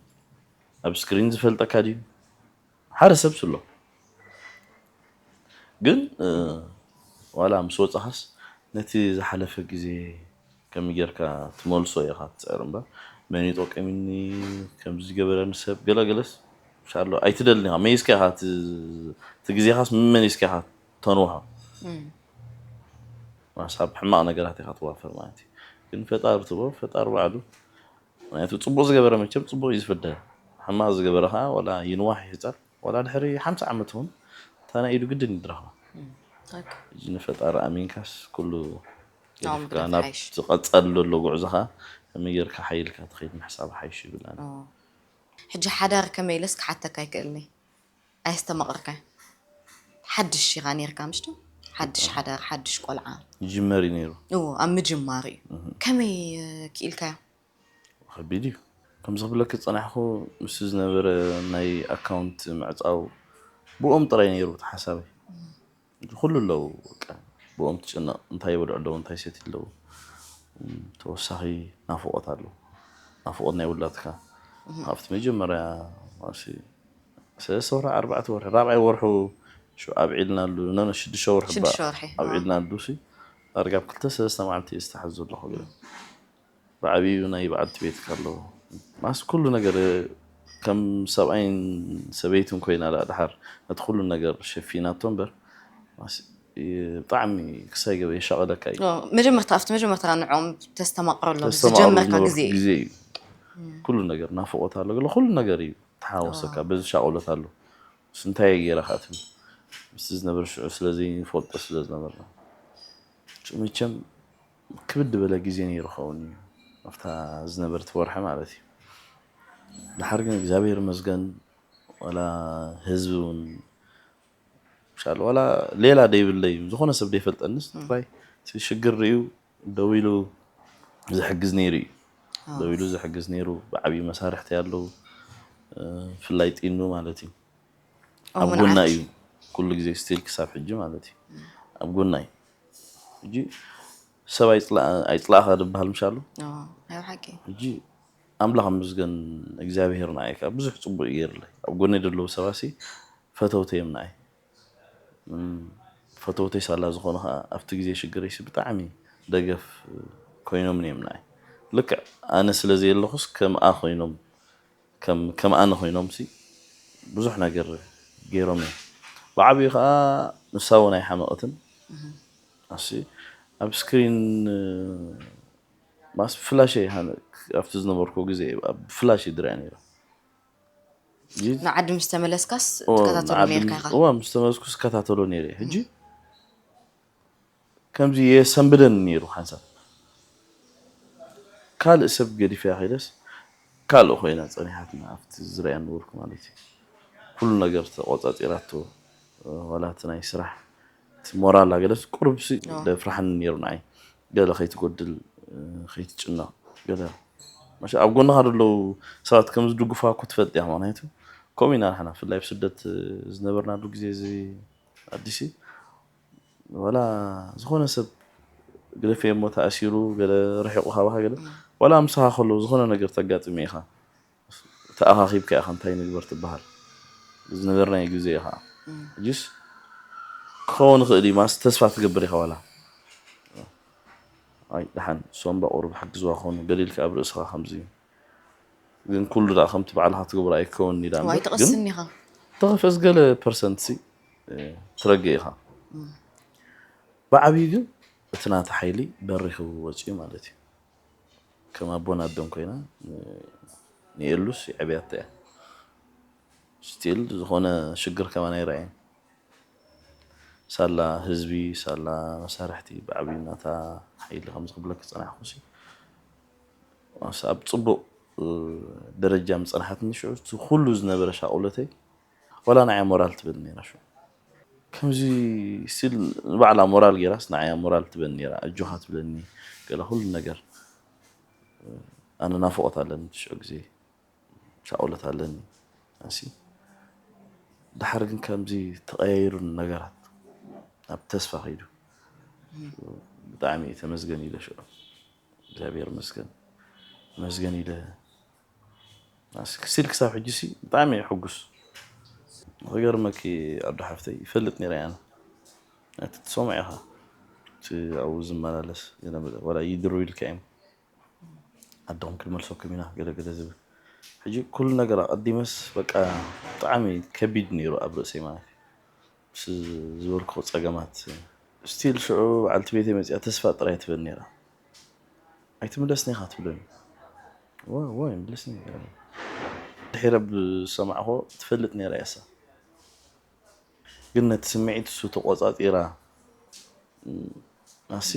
ኣብ ስክሪን ዝፈልጠካ ድዩ? ሓደ ሰብ ስሎ። ግን ዋላ ምስ ወፃኻስ ነቲ ዝሓለፈ ግዜ ከመይ ጌርካ ትመልሶ ኢኻ ትፅዕር እምበር፣ መን ይጠቀምኒ፣ ከምዚ ዝገበረኒ ሰብ፣ ገለገለስ ሻሎ ኣይትደልን ኢኻ። መይስካ ኢኻ እቲ ግዜኻስ መመሊስካ ኢኻ ተንውሖ። ማሳብ ሕማቕ ነገራት ኢኻ ትዋፈር ማለት እዩ። ግን ፈጣሪ ትቦ ፈጣሪ ባዕሉ፣ ምክንያቱ ፅቡቕ ዝገበረ መቸም ፅቡቕ እዩ ዝፍደ። ሕማቕ ዝገበረ ከዓ ዋላ ይንዋሕ ይህፀር፣ ዋላ ድሕሪ ሓምሳ ዓመት እውን እታ ናይ ኢዱ ግድን ይድረኽባ። ሕጂ ንፈጣሪ ኣሚንካስ ኩሉ ገዲፍካ ናብ ትቐፀል ዘሎ ጉዕዞኻ ከመይ ጌርካ ሓይልካ ትኸይድ ምሕሳብ ሓይሽ ይብል። ሕጂ ሓዳር ከመይ ኢለስ ክሓተካ ኣይክእልኒ። ኣየስተማቐርካዮ? ሓድሽ ኢኻ ነይርካ ምሽቱ? ሓድሽ ሓዳር፣ ሓድሽ ቆልዓ። ይጅመር እዩ ነይሩ። እዎ፣ ኣብ ምጅማር እዩ። ከመይ ክኢልካዮ? ከቢድ እዩ። ከምዚ ክብለክ ዝፀናሕኩ ምስ ዝነበረ ናይ ኣካውንት ምዕፃው ብኦም ጥራይ ነይሩ እቲ ሓሳበይ። ኩሉ ኣለዉ በቃ ብኦም ትጭነቕ። እንታይ ይበልዑ ኣለዉ፣ እንታይ ሰትዩ ኣለዉ። ተወሳኺ ናፍቖት ኣለዉ። ናፍቖት ናይ ውላድካ ኣብቲ መጀመርያ ሰለስተ ወርሒ ኣርባዕተ ወርሒ ራብዓይ ወርሑ ኣብዒልናሉ ሽዱሽተ ወርሒ ኣብዒልናሉ ሲ ዳርጋ ኣብ ክልተ ሰለስተ መዓልቲ ዝተሓዝ ዘለኹ ብዓብዩ ናይ በዓልቲ ቤትካ ኣለዎ ማስ ኩሉ ነገር ከም ሰብኣይን ሰበይትን ኮይና ደኣ ደሓር ነቲ ኩሉ ነገር ሸፊናቶ እምበር ማስ ብጣዕሚ ክሳይ ገበ የሻቐለካ እዩ። መጀመርታ ኣብቲ መጀመርታ ንዕኦም ተስተማቕረሎም ተስተማቕረሎም ዝጀመርካ ዝነበርኩ ግዜ እዩ። ግዜ እዩ። ኩሉ ነገር ናፍቖት ኣሎ ገለ ኩሉ ነገር እዩ ተሓዋወሰካ በዚ ሻቕሎት ኣሎ። ምስ እንታይ እየ ገይረ ከኣ ትብል ምስቲ ዝነበረ ሽዑ ስለዘይንፈልጦ ስለ ዝነበርና መቸም ክብድ ዝበለ ግዜ ነይሩ ኸውን እዩ ኣብታ ዝነበረት ወርሒ ማለት እዩ። ድሓር ግን እግዚኣብሔር ይመስገን ዋላ ህዝቢ እውን ምሻል ዋላ ሌላ ደይብለይ ዝኾነ ሰብ ደይፈልጠንስ ጥራይ እቲ ሽግር ርእዩ ደው ኢሉ ዝሕግዝ ነይሩ እዩ። ደው ኢሉ ዝሕግዝ ነይሩ ብዓብዪ መሳርሕቲ ኣለዉ። ብፍላይ ጢኑ ማለት እዩ ኣብ ጎና እዩ ኩሉ ግዜ ስቲል ክሳብ ሕጂ ማለት እዩ ኣብ ጎና እዩ። ሕጂ ሰብ ኣይፅላእኻ ዝበሃል ምሻሉ ሕጂ ኣምላኽ ምስገን እግዚኣብሄር ንዓይ ከዓ ብዙሕ ፅቡቅ እዩ ገይርለይ ኣብ ጎነይ ዘለዉ ሰባሲ ፈተውተይ እዮም ንዓይ ፈተውተይ ሳላ ዝኾኑ ከዓ ኣብቲ ግዜ ሽግረይሲ ብጣዕሚ ደገፍ ኮይኖምን እዮም ንዓይ ልክዕ ኣነ ስለ ዘየለኹስ ከምኣ ኮይኖም ከም ከም ኣነ ኮይኖም ሲ ብዙሕ ነገር ገይሮም እዮም ብዓብዩ ከዓ ንሳ እውን ኣይሓመቐትን ኣሲ ኣብ ስክሪን ማስ ብፍላሽ ኣብቲ ዝነበርኩ ግዜ ብፍላሽ ይድርያ ነይረ ንዓዲ ምስ ተመለስካስ ትከታተሎ ነርካ ኢኻ እዋ ምስ ተመለስኩ ዝከታተሎ ነይረ ሕጂ ከምዚ የሰንብደኒ ነይሩ ሓንሳብ ካልእ ሰብ ገዲፈያ ከይደስ ካልእ ኮይና ፀኒሓትና ኣብቲ ዝረያ ነበርኩ ማለት እዩ ኩሉ ነገር ተቆፃፂራቶ ዋላ እቲ ናይ ስራሕ እቲ ሞራላ ገለስ ቁሩብ ሲ ደፍርሓኒ ነይሩ ንዓይ ገለ ከይትጎድል ከይትጭነቕ ገለ ኣብ ጎንኻ ዘለዉ ሰባት ከም ዝድግፋ እኮ ትፈልጥ እያ ምክንያቱ ከምኡ ኢና ንሕና ብፍላይ ኣብ ስደት ዝነበርናሉ ግዜ እዚ ኣዲሲ ዋላ ዝኾነ ሰብ ግደፈ እሞ ተኣሲሩ ገለ ርሒቑ ካባኻ ገለ ዋላ ምሳኻ ከለዉ ዝኾነ ነገር ተጋጥም ኢኻ ተኣኻኺብካ ኢኻ እንታይ ንግበር ትበሃል ዝነበርናዮ ግዜ እዩ ከዓ ሕጂስ ክኸውን ይኽእል እዩ ማስ ተስፋ ትገብር ኢኻ ዋላ ኣይ ደሓን እሶም ባቑሩብ ሓግዝዋ ክኾኑ ገሊልካ ኣብ ርእስኻ ከምዚ ግን ኩሉ ደኣ ከምቲ ባዕልኻ ትገብሮ ኣይከውን ኢላ እምበር ግን ኣይትቐስን ኢኻ ተኸፈስ ገለ ፐርሰንት ሲ ትረግእ ኢኻ ብዓብዩ ግን እቲ ናተ ሓይሊ በሪኹ ወፅዩ ማለት እዩ ከም ኣቦን ኣደን ኮይና ንኤሉስ የዕብያታ እያ ስቲል ዝኾነ ሽግር ከማን ኣይረኣየን ሳላ ህዝቢ ሳላ መሳርሕቲ ብዓብዩ ናታ ሓይሊ ከምዚ ክብለክ ዝፀናሕኩ ሲ ኣብ ፅቡቕ ደረጃ ምፀናሓትኒ ሽዑ እቲ ኩሉ ዝነበረ ሻቑለተይ ዋላ ንዓያ ሞራል ትበኒ ነይራ ሽዑ ከምዚ ስቲል ንባዕላ ሞራል ገይራስ ንዓያ ሞራል ትበኒ ነይራ ኣጆኻ ትብለኒ ገለ ኩሉ ነገር ኣነ ናፍቖት ኣለኒ ሽዑ ግዜ ሻቑለት ኣለኒ ኣሲ ድሓር ግን ከምዚ ተቐያይሩ ነገራት ናብ ተስፋ ከይዱ ብጣዕሚ ተመስገን ኢለ ሽዑ እግዚኣብሔር መስገን መስገን ኢለ ስቲል ክሳብ ሕጂ ሲ ብጣዕሚ እየ ሕጉስ ክገርመኪ ኣዶ ሓፍተይ ይፈልጥ ነይረ ኣነ እቲ ትሰምዖ ኢኻ፣ እቲ ኣብኡ ዝመላለስ ገለ መለ፣ ዋላ ይድሩ ኢልካ እዮም፣ ኣደኹም ክንመልሰኩም ኢና፣ ገለ ገለ ዝብል። ሕጂ ኩሉ ነገር ኣቐዲመስ፣ በቃ፣ ብጣዕሚ ከቢድ ነይሩ ኣብ ርእሰይ ማለት እዩ። ምስ ዝበልኩ ጸገማት፣ ስቲል ሽዑ በዓልቲ ቤተይ መጺኣ ተስፋ ጥራይ ትበል ነይራ። "ኣይትምለስን ኢኻ" ትብለኒ። "ዋ-፣ ዋይ ምለስኒ?" ድሒረ ብሰማዕኮ ትፈልጥ ነይራ እያ እሳ። ግን ነቲ ስምዒት እሱ ተቖጻጺራ፣ እም፣ ኣሲ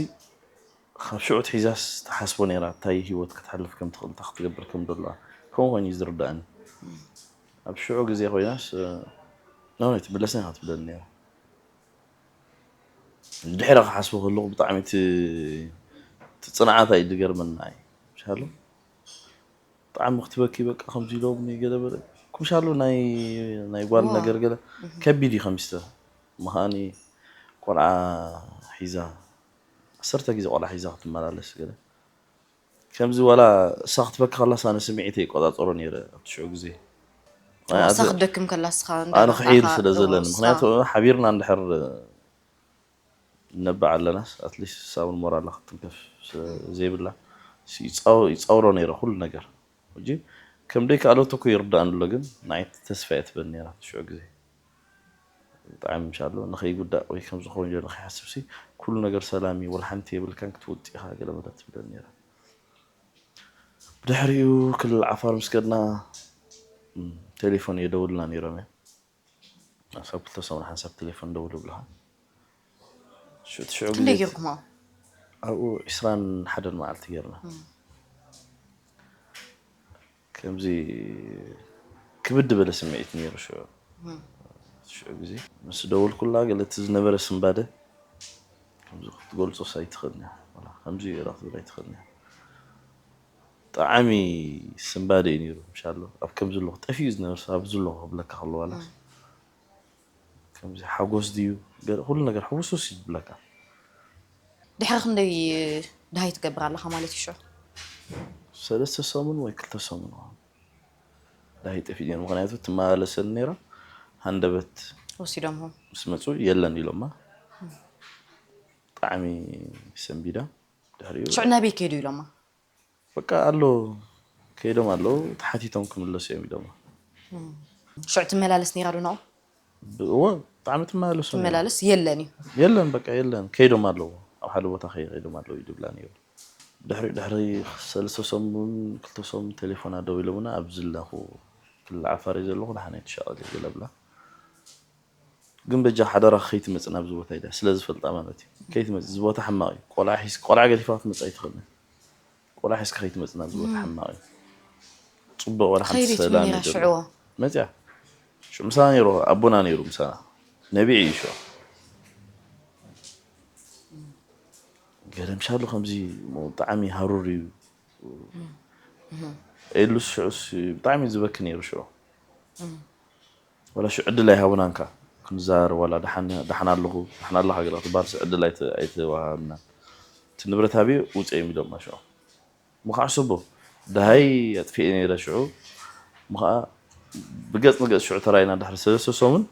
ካብ ሽዑ ትሒዛስ ትሓስቦ ነይራ፣ እንታይ ህይወት ከተሕልፍ ከም ትኽእል፣ እንታይ ክትገብር ከም ዘለዋ። ከምኡ ኮይኑ እዩ ዝርዳእኒ። ኣብ ሽዑ ግዜ ኮይናስ፣ እ፣ "ኖ፣ ኣይትምለስን ኢኻ" ትብለኒ ነይራ። ድሒረ ክሓስቦ ከለኹ ብጣዕሚ እቲ፣ እቲ ጽንዓታ እዩ ዝገርመና እዩ። ምሻሉ ብጣዕሚ ክትበኪ በቃ ከምዚ ኢሎምኒ ገለ በለ። ኩምሻሉ ናይ፣ ናይ ጓል ዋው። ነገር ገለ እህ። ከቢድ እዩ ከሚስተ። ምኻኒ ቆልዓ ሒዛ፣ ዓሰርተ ግዜ ቆልዓ ሒዛ ክትመላለስ ገለ። ከምዚ ዋላ እሳ ክትበኪ ከላስ ኣነ ስምዒተይ ይቆጻጸሮ ነይረ ኣብቲ ሽዑ ግዜ። ዋሳ ኣነ ክትደክም ከላ እስኻ ኣነ ክሕይል እንዳረኣኻ ስለ ዘለኒ፣ ተዋሳ። ምኽንያቱ ሓቢርና እንድሕር ነባዕ ኣለናስ፣ ኣትሊስት ሳውን ሞራላ ክትንከፍ ስለ ዘይብላ፣ ይጻው-፣ ይጻውሮ ነይረ ኩሉ ነገር። ሕጂ ከም ደይከኣለቶ እኮ ይርዳእኒ ኣሎ፣ ግን ንዓይ ተስፋ እየ ትበኒ ነይራ ሽዑ ግዜ። ብጣዕሚ ምሻሎ ንኸይጉዳእ ወይ ከም ዝኸውን ጀሎ ንኸይሓስብሲ፣ ኩሉ ነገር ሰላም እዩ፣ ወላ ሓንቲ የብልካን፣ ክትወጽእ ኢኻ፣ ገለ መለ ትብለኒ ነይራ። ብድሕሪኡ ክልል ዓፋር ምስ ከድና፣ እም፣ ቴሌፎን የደውልና ነይሮም እዮም። ኣብ ክልተ ሰሙን ሓንሳብ ቴሌፎን ደውሉ ብለኻ። ሽዑ፣ እቲ ሽዑ ግዜ ክንደይ ጌርኩም ኣብኡ? ኣብኡ ዕስራን ሓደን መዓልቲ ጌርና። እም። ከምዚ ክብድ ዝበለ ስምዒት ነይሩ ሽዑ። እም። ሽዑ ግዜ ምስ ደወልኩላ ገለ እቲ ዝነበረ ስንባደ ከምዚ ክትገልጾስ ኣይትኽእልን እያ። ዋላ ከምዚ ኢኻ ክትብል ኣይትኽእልን እያ። ብጣዕሚ ስንባደ እዩ ነይሩ። ምሻሎ ኣብ ከምዚ ኣለኹ ጠፊኡ ዝነበረ ሰብ ኣብዚ ኣለኹ ክብለካ ከሎ ዋላ እም። ከምዚ ሓጎስ ድዩ ገለ ኩሉ ነገር ሕውሱስ እዩ ዝብለካ። ድሕሪ ክንደይ ደሃይ ትገብር ኣለኻ ማለት እዩ ሽዑ? ሰለስተ ሰሙን ወይ ክልተ ሰሙን ደሃይ ጠፊኡ ነይሩ። ምኽንያቱ ትመላለሰኒ ነይራ። ሃንደበት ወሲዶምኹም? ምስ መጹ የለን ኢሎማ። እም። ብጣዕሚ ሰንቢዳ። ድሕሪኡ ሽዑ ናበይ ከይዱ ኢሎማ? በቃ ኣሎ፣ ከይዶም ኣለዉ፣ ተሓቲቶም ክምለሱ እዮም ኢሎማ። እም። ሽዑ ትመላለስ ነይራ ዶ ናብኡ? ብ-፣ እወ፣ ብጣዕሚ ትመላለሱ ነይሩ። ትመላለስ የለን እዩ? የለን፣ በቃ የለን፣ ከይዶም ኣለዉ፣ ኣብ ሓደ ቦታ ከይ-፣ ከይዶም ኣለዉ እዩ ድብላ ነይሩ። ድሕሪ፣ ድሕሪ ሰለስተ ሰሙን፣ ክልተ ሰሙን ቴሌፎን ኣደዊሎምና፣ ኣብዚ ኣለኹ፣ ክልል ዓፋር እየ ዘለኹ፣ ደሓን ኣይትሻቐል እዩ ገለ ብላ። ግን በጃ ሓደራ ከይትመጽእ ናብዚ ቦታ ኢላ፣ ስለ ዝፈልጣ ማለት እዩ። ከይትመጽእ፣ እዚ ቦታ ሕማቕ እዩ። ቆልዓ ሒዝ-፣ ቆልዓ ገዲፋ ክትመጽእ ኣይትኽእልን። ቆልዓ ሒዝካ ከይትመጽእ ናብዚ ቦታ እም። ሕማቕ እዩ። ጽቡቕ ወላ ሓንቲ ትኸይድ ሰላም ነይራ እዩ ዘሎ። ሽዑ። መጽያ። ሽዑ ምሳና ነይሩ፣ ኣቦና ነይሩ ምሳና። ነቢዕ እዩ ሽዑ። ገለ ምሻሉ ከምዚ እሞ ብጣዕሚ ሃሩር እዩ። እም። እም። ኤሉስ ሽዑስ ብጣዕሚ ዝበኪ ነይሩ ሽዑ። እም። ዋላ ሽዑ ዕድል ኣይሃቡናንካ ክንዛረብ፣ ዋላ ደሓን፣ ደሓን ኣለኹ፣ ደሓን ኣለኻ ገለ ክትበሃልሲ ዕድል ኣይተ-፣ ኣይተዋሃብናን። እቲ ንብረት ሃብዮ ውፅእ እዮም ኢሎምና ሽዑ። እሞ ከዓ ሕሰቦ፣ ደሃይ ኣጥፊኤ ነይረ ሽዑ። እሞ ከዓ ብገፅ ንገፅ ሽዑ ተራኢና ድሕሪ ሰለስተ ሰሙን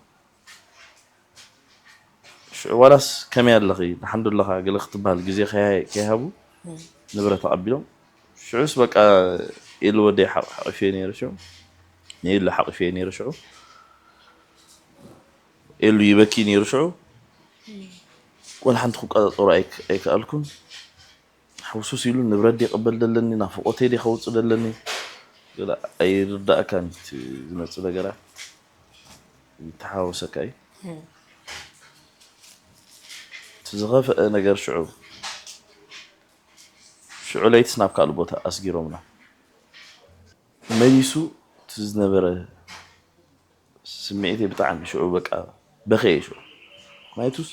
ሽዑ ዋላስ ከመይ ኣለኺ፣ ደሓን ዶ ኣለኻ ገለ ክትበሃል ግዜ ከይ-፣ ከይሃቡ እም። ንብረት ኣቐቢሎም። ሽዑስ በቃ ኤሉ ወደይ ሓቕ-፣ ሓቒፈዮ ነይረ ሽዑ። ንኤሉ ሓቒፈዮ ነይረ ሽዑ። ኤሉ ይበኪ ነይሩ ሽዑ። ወላ ሓንቲ ክቆጻጸሮ ኣይክ-፣ ኣይከኣልኩን። ሕውሱስ ኢሉ ንብረት ድየ ክቕበል ደለኒ፣ ናፍቖተይ ድየ ከውጽእ ደለኒ፣ ገለ ኣይርዳእካን እቲ ዝመጽእ ነገራት ይተሓዋወሰካ እዩ። እም። እቲ ዝኸፍአ ነገር ሽዑ፣ ሽዑ ለይትስ ናብ ካልእ ቦታ ኣስጊሮምና። መሊሱ እቲ ዝነበረ ስምዒተይ ብጣዕሚ ሽዑ በቃ በኸየ ሽዑ። ምኽንያቱስ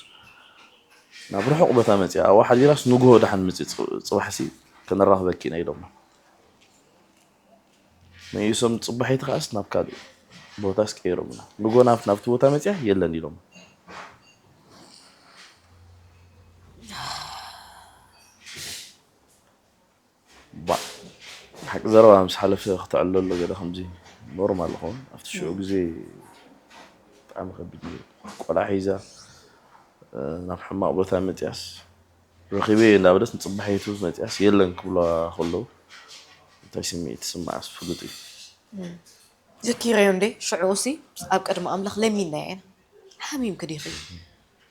ናብ ርሑቕ ቦታ መፂኣ ኣብኡ ሓዲራስ ንግሆ ደሓን ምፂ፣ ፅባሕሲ ከነራኽበኪ ኢና ኢሎምና። መሊሶም ፅባሒቲ ከዓስ ናብ ካልእ ቦታስ ቀይሮምና። ንግሆ ናብ-፣ ናብቲ ቦታ መፂኣ የለን ኢሎም። ባ-፣ ሓቂ ዘረባ ምስ ሓለፈ ክተዕልሎ ገለ ከምዚ ኖርማል ይኸውን። ኣብቲ ሽዑ ግዜ ብጣዕሚ ከቢድ እዩ። ቆልዓ ሒዛ ናብ ሕማቕ ቦታ መፅያስ፣ ረኺበዮ እንዳበለት ንፅባሒቱ መፅያስ የለን ክብላ ከለዉ እንታይ ስምዒት ትስምዓስ ፍሉጥ እዩ። ዘኪረዮ እንዴ ሽዑ ሲ ኣብ ቅድሚ ኣምላኽ ለሚንናዮ ኢና። ሓሚምኪ ዲኺ?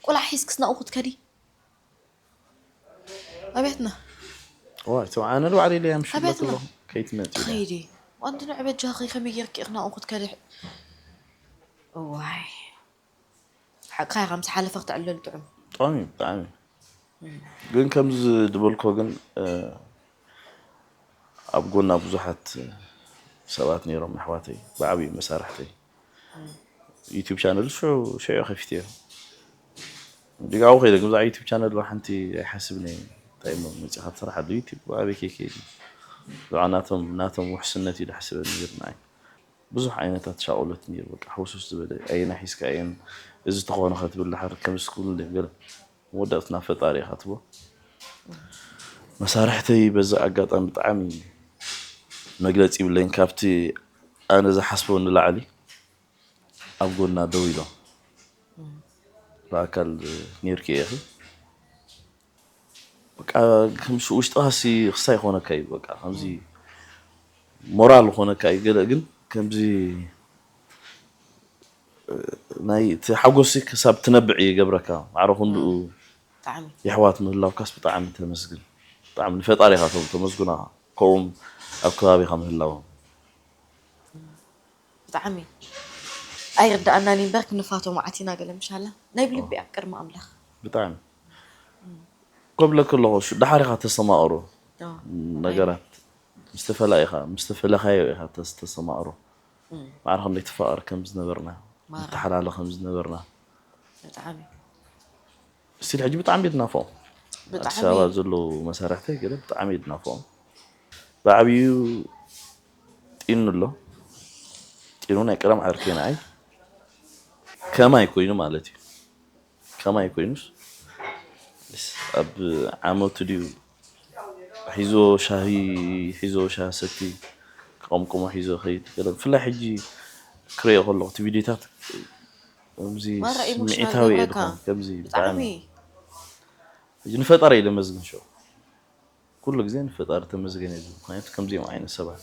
ቆልዓ ሒዝክስ ናብኡ ክትከዲ? ኣብያትና ዋይ ተው፣ ኣነ ንባዕለይ ኢለ ምሽለክ ኣብያትና ኣለኹ ከይትመፂ ኢለ። ትኸይዲ። ኣንቲ ንዕበጃኺ ከመይ ጌርኪ ኢኺ ናብኡ ክትከዲ? እዋይ ሓቅኻ ኢኻ፣ ምስ ሓለፈ ክትዕለል ጥዑም። ጥዑም እዩ ብጣዕሚ። ግን ከምዚ ዝበልኮ ግን ኣብ ጎና ብዙሓት ሰባት ነይሮም ኣሕዋተይ፣ ብዓብዩ መሳርሕተይ። ዩቲብ ቻነል ሽዑ ሽዑ ከፊተዮ። ዲጋው ከይደ ግን ብዛዕባ ዩቲብ ቻነል ሓንቲ ኣይሓስብን እየ። እንታይ እሞ መፂኻ ትሰርሓሉ ዩቲብ ኣበይ ከይከይድ ብዛዕባ ናቶም ናቶም ውሕስነት እዩ ዝሓስበኒ ነይሩ ንዓይ። ብዙሕ ዓይነታት ሻቕሎት ነይሩ። በቃ ሕውስውስ ዝበለ ኣየና ሒዝካ እየን እዚ ተኾነ ከትብል ድሓር ከምዚ ክብሉ ገለ መወዳእትና ፈጣሪ ኢኻ ትቦ። መሳርሕተይ በዚ ኣጋጣሚ ብጣዕሚ መግለፂ ይብለይን፣ ካብቲ ኣነ ዝሓስቦ ንላዕሊ ኣብ ጎና ደው ኢሎም። ብኣካል ኔርኪ ኢኺ። በቃ ከም ውሽጥኻሲ ክስታይ ክኾነካ እዩ። በቃ ከምዚ ሞራል ክኾነካ እዩ። ገለ ግን ከምዚ ናይ እቲ ሓጎሲ ክሳብ ትነብዕ ይገብረካ። ማዕረ ክንድኡ ብጣዕሚ የሕዋት ምህላውካስ ብጣዕሚ ተመስግን። ብጣዕሚ ንፈጣሪኻ ተመስግና ከምኡም ኣብ ከባቢኻ ምህላዎም። ብጣዕሚ ኣይርዳኣናን እዩ እምበር ክንፋቶ መዓት ኢና ገለ ምሻላ ናይ ብልቢ ኣብ ቅድሚ ኣምላኽ ብጣዕሚ ኮብለክ ኣለኹ። ዳሓር ኢኻ ተስተማቕሮ ነገራት ምስ ተፈላ ኢኻ ምስ ተፈለኻዮ ኢኻ ተስተማቕሮ። ማዕረ ከም ዘይትፋቐር ከም ዝነበርና ንተሓላለ ከም ዝነበርና ብጣዕሚ ስቲል ሕጂ ብጣዕሚ እየ ድናፍቖም። ኣዲስ ብጣዕሚ ኣበባ ዘለዉ መሳርሕተይ ገለ ብጣዕሚ እየ ድናፍቖም። ብዓብዩ ጢኑ ኣሎ። ጢኑ ናይ ቀደም ዓርከይ ንዓይ ከማይ ኮይኑ ማለት እዩ። ከማይ ኮይኑስ ኣብ ዓመቱ ድዩ ሒዞ ሻሂ ሒዞ ሻሂ ሰቲ ክቐምቅሞ ሒዞ ኸይድ ገለ ብፍላይ ሕጂ ክሪኦ ከለኹ እቲ ቪድዮታት ከምዚ ማራ ኢሞሽናል ስምዒታዊ እየ ገብረካ። ድኾን ከምዚ ብጣዕሚ ሕጂ ንፈጣሪ እየ ደመስግን ሸው ኩሉ ግዜ ንፈጣሪ ተመስገን እየ ዝብል ምክንያቱ ከምዚኦም ዓይነት ሰባት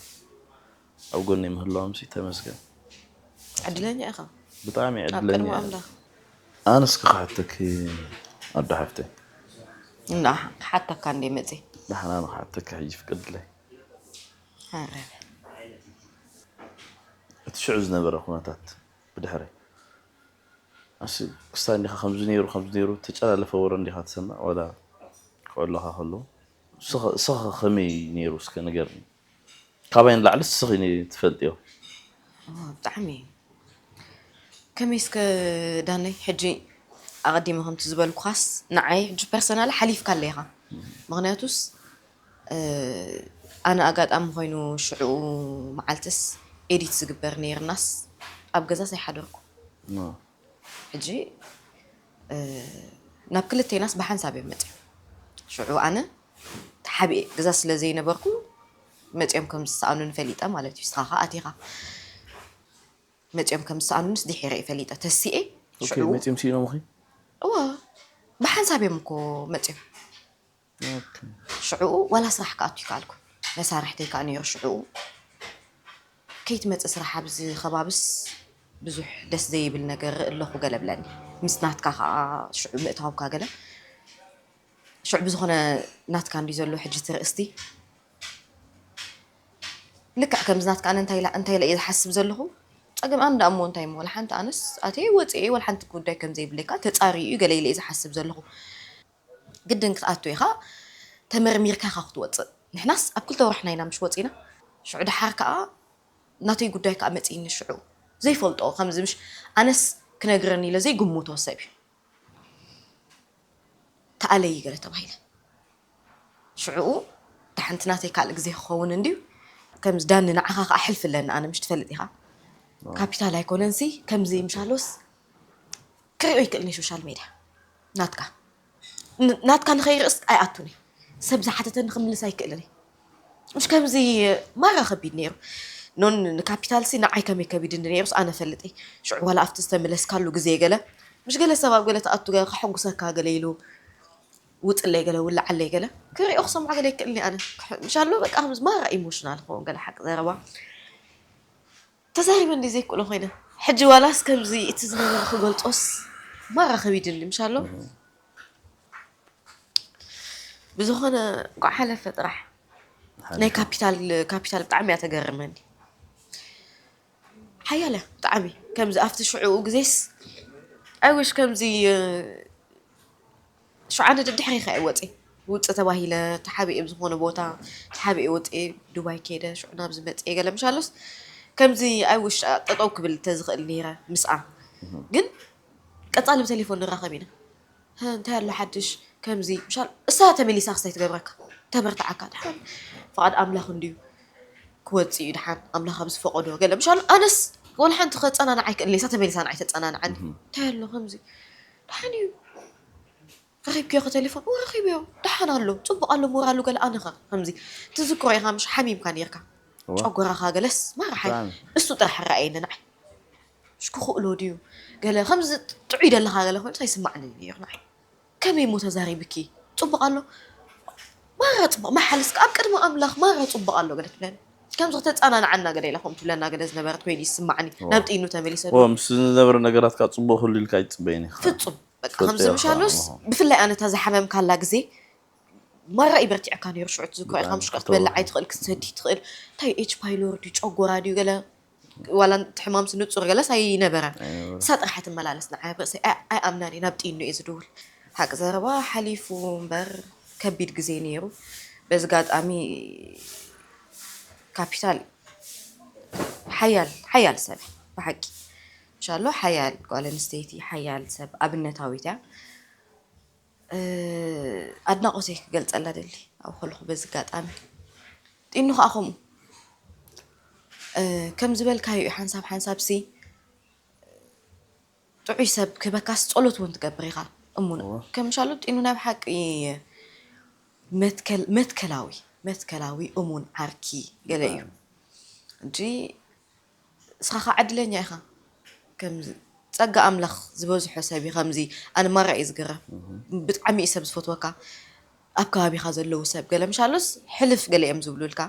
ኣብ ጎነይ ምህላዎም ሲ ተመስገን ዕድለኛ ኢኻ ብጣዕሚ ኣብ ዕድለኛ ቅድሚ እየ። ኣምላኽ ኣነስ ክሓተኪ ኣዶ ሓፍተይ እና ክሓተካ እንደ መፅእ ንሕና ንክሓተኪ ሕጂ ፍቀድለይ ኧረ እቲ ሽዑ ዝነበረ ኩነታት ብድሕረይ ኣስ ክስታይ እንዲኻ ከምዚ ነይሩ ከምዚ ነይሩ ተጨላለፈ ወረ እንዲኻ ትሰምዕ ዋላ ክዕሎኻ ከለዉ እስኸ እስኸ ከመይ ነይሩ እስከ ንገርኒ ካባይ ንላዕሊ እስኺ ትፈልጥዮ ብጣዕሚ ከመይ እስከ ዳነይ ሕጂ ኣቐዲመ ከምቲ ዝበልኩኻስ ንዓይ ሕጂ ፐርሰናል ሓሊፍካ ኣለኻ ምክንያቱስ ኣነ ኣጋጣሚ ኮይኑ ሽዑ መዓልትስ ኤዲት ዝግበር ነይርናስ ኣብ ገዛስ ኣይሓደርኩ ሕጂ ናብ ክልቴናስ ብሓንሳብ እዮም መፅኦም ሽዑ ኣነ ተሓቢኤ ገዛ ስለ ዘይነበርኩ መፅኦም ከም ዝሰኣኑኒ ፈሊጠ ማለት እዩ ንስኻ ከዓ ኣቲኻ መፅኦም ከም ዝሰኣኑንስ ድሒረ እየ ፈሊጠ ተሲኤ ሽዑ መፂኦም ስኢኖምኺ እወ ብሓንሳብ እዮም እኮ መፅኦም ሽዑኡ ዋላ ስራሕ ክኣቱ ይከኣልኩ መሳርሕተይ ከዓ ነይሩ ሽዑኡ ከይትመፅእ ስራሕ ኣብዚ ከባብስ ብዙሕ ደስ ዘይብል ነገር ርኢ ኣለኹ ገለ ብለኒ ምስ ናትካ ከዓ ሽዑ ምእታውካ ገለ ሽዑ ብዝኾነ ናትካ እንዲ ዘሎ ሕጂ ትርእስቲ ልክዕ ከምዚ ናትካ ኣነ እንታይ ኢላ እንታይ ኢለ እየ ዝሓስብ ዘለኹ ፀገም ኣንዳ እሞ እንታይ እሞ ወላ ሓንቲ ኣነስ ኣትየ ወፅየ ወላ ሓንቲ ጉዳይ ከም ዘይብለካ ተፃርዩ እዩ ገለ ኢለ እየ ዝሓስብ ዘለኹ ግድን ክትኣቱ ኢኻ ተመርሚርካ ኢኻ ክትወፅእ ንሕናስ ኣብ ክልተ ወርሕና ኢና ምሽ ወፂና ሽዑ ድሓር ከዓ ናተይ ጉዳይ ከዓ መፅእኒ ሽዑ ዘይፈልጦ ከምዚ ምሽ ኣነስ ክነግረኒ ኢለ ዘይግምቶ ሰብ እዩ ተኣለዪ ገለ ተባሂለ ሽዕኡ እታ ሓንቲ ናተይ ካልእ ግዜ ክኸውን እንድዩ ከምዚ ዳኒ ንዓኻ ከዓ ሕልፊ ኣለኒ ኣነ ምሽ ትፈልጥ ኢኻ ካፒታል ኣይኮነንሲ ከምዚ ምሻሎስ ክሪኦ ይክእልኒ ሶሻል ሜድያ ናትካ ን- ናትካ ንኸይርእስ ኣይኣቱኒ ሰብ ዝሓተተኒ ክምልስ ኣይክእልን ምሽ ከምዚ ማራ ከቢድ ነይሩ ኖን ንካፒታልሲ ንዓይ ከመይ ከቢድኒ ነይሩስ ኣነ ፈልጥ ሽዑ ዋላ ኣብቲ ዝተመለስካሉ ግዜ ገለ ምሽ ገለ ሰብ ኣብ ገለ ትኣቱ ገለ ከሐጉሰካ ገለ ኢሉ ውፅለይ ገለ ውላዓለይ ገለ ክሪኦ ክሰምዖ ገለ ይክእልኒ ኣነ። ምሻሎ በቃ ከምዚ ማራ ኢሞሽናል ክኸውን ገለ ሓቂ ዘረባ ተዛሪበ እንዲ ዘይክእሎ ኮይነ። ሕጂ ዋላስ ከምዚ እቲ ዝነበረ ክገልፆስ ማራ ከቢድኒ ምሻሎ። ብዝኾነ እንኳዕ ሓለፈ ጥራሕ። ናይ ካፒታል ካፒታል ብጣዕሚ እያ ተገርመኒ። ሓያለ ብጣዕሚ ከምዚ ኣብቲ ሽዑኡ ግዜስ ኣይወሽ ከምዚ ሽዓነ ደድሕሪ ከ ወፂ ውፅ ተባሂለ ተሓቢኤ ብዝኾነ ቦታ ተሓቢኤ ወፂ ዱባይ ከይደ ሽዑ ናብ ዝመፅእ ገለ ምሻሎስ ከምዚ ኣይወሽ ጠጠው ክብል ተዝኽእል ነይረ ምስኣ ግን ቀፃሊ ብቴሌፎን ንራኸብ ኢና። እንታይ ኣሎ ሓድሽ ከምዚ ምሻል እሳ ተመሊሳ ክስታይ ትገብረካ ተበርትዓካ ድሓን ፍቓድ ኣምላኽ እንድዩ ክወፅእ እዩ ድሓን ኣምላኽ ኣብ ዝፈቐዶ ገለ ምሻል ኣነስ ወላ ሓንቲ ከፀናንዓ ኣይክእልኒ እሳ ተመሊሳ ንዓይ ተፀናንዓኒ እንታይ ኣሎ ከምዚ ድሓን እዩ ረኺብክዮ ከ ቴሌፎን ረኺብዮ ድሓን ኣሎ ፅቡቕ ኣሎ ሞራሉ ገለ ኣነኸ ከምዚ ትዝክሮ ኢኻ ምሽ ሓሚምካ ነርካ ጨጎራኻ ገለስ ማራ ሓይ እሱ ጥራሕ ረኣየኒ ንዓይ ሽክኽእሎ ድዩ ገለ ከምዚ ጥዑይ ደለኻ ገለ ኮይኑ ኣይስማዕኒ ነይሩ ንዓይ ከመይ እሞ ተዛሪብኪ ፅቡቕ ኣሎ ማራ ፅቡቕ መሓልስ ኣብ ቅድሚ ኣምላኽ ማራ ፅቡቕ ኣሎ ገለ ትብለኒ ከምዚ ክተፃናንዓና ገለ ኢላ ከምኡ ትብለና ገለ ዝነበረት ኮይኑ ይስማዕኒ ናብ ጥይኑ ተመሊሰ ኦ ምስ ዝነበረ ነገራት ካብ ፅቡቕ ክህሉ ኢልካ ኣይትፅበይን ኢኻ ፍፁም በቃ ከምዚ ምሻሎስ ብፍላይ ኣነ እታ ዝሓመምካላ ግዜ ማራ እዩ በርቲዕካ ነይሩ ሽዑ ትዝክሮ ኢኻ ምሽቃ ክትበልዕ ኣይትኽእል ክትሰዲ ትኽእል እንታይ ኤች ፓይሎር ድዩ ጨጎራ ድዩ ገለ ዋላ እቲ ሕማምሲ ንጹር ገለስ ኣይነበረን። እሳ ጥራሕ ትመላለስ ንዓይ ኣብ ርእሰይ ኣይ- ኣይኣምናን እየ ናብ ጥይኑ እየ ዝድውል። ሓቂ ዘረባ ሓሊፉ እምበር ከቢድ ግዜ ነይሩ። በዚ ጋጣሚ ካፒታል ሓያል ሓያል ሰብ እያ ብሓቂ። እንሻሎ ሓያል ጓል ኣንስተይቲ ሓያል ሰብ ኣብነታዊት እያ። ኣድናቖተይ ክገልጸላ ደሊ ኣብኡ ከለኹ በዚ ኣጋጣሚ ጢኑ ከዓ ከምኡ ከም ዝበልካዮ እዩ ሓንሳብ ሓንሳብ ሲ ጥዑይ ሰብ ክህበካስ ጸሎት እውን ትገብር ኢኻ እሙን ከም ሻሎ ጢኑ ናይ ብሓቂ መትከላዊ መትከላዊ እሙን ዓርኪ ገለ እዩ እንጂ እስኻ ኸዓ ዕድለኛ ኢኻ ከም ጸጋ ኣምላኽ ዝበዝሖ ሰብ እዩ ከምዚ ኣነ ማራ እዩ ዝግረም ብጣዕሚ እዩ ሰብ ዝፈትወካ ኣብ ከባቢኻ ዘለዉ ሰብ ገለ ምሻሎስ ሕልፍ ገለ እዮም ዝብሉልካ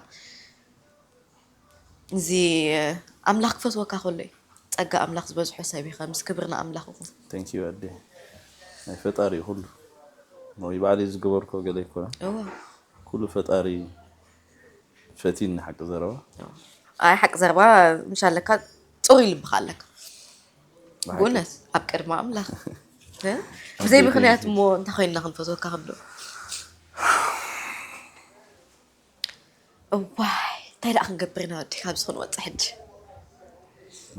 እዚ ኣምላኽ ክፈትወካ ከሎ እዩ ጸጋ ኣምላኽ ዝበዝሖ ሰብ እዩ ከምዚ ክብሪ ንኣምላኽ ይኹን Thank you ኣደ ናይ ፈጣሪ እዩ ኩሉ ወይ ባዕለይ ዝገበርኮ ገለ ኣይኮነን እወ ኩሉ ፈጣሪ ፈቲኒ ሓቂ ዘረባ። ኣይ ሓቂ ዘረባ ምሽ ኣለካ ፅሩይ ልብኻ ኣለካ ብእውነት ኣብ ቅድሚ ኣምላኽ ብዘይ ምክንያት እሞ እንታይ ኮይንና ክንፈትወካ ክንዶ እዋይ እንታይ ደኣ ክንገብር ኢና ወዲ ካብዚ ክንወፅእ ሕጂ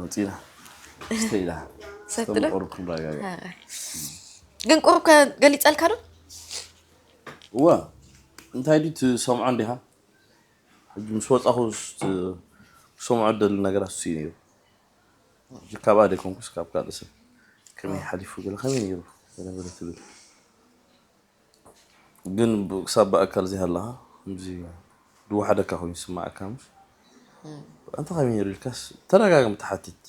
መፂና ስተይላ ሰትዶ ቁሩብ ክንረጋጋ ግን ቁሩብ ገሊፀልካ ዶ እዋ እንታይ ድዩ ትሰምዖ እንዲኻ ሕጂ ምስ ወፃኹ ዝሰምዖ ደሊ ነገራት እሱ እዩ ነይሩ ካብኣ ደይኮንኩስ ካብ ካልእ ሰብ ከመይ ሓሊፉ ገለ ከመይ ነይሩ ገለ ገለ ትብል ግን ክሳብ ብኣካል ዘይሃለኻ ከምዚ ዝወሓደካ ኮይኑ ዝስማዓካ ምሽ ኣንታ ከመይ ነይሩ ኢልካስ ተደጋጋሚ ትሓትት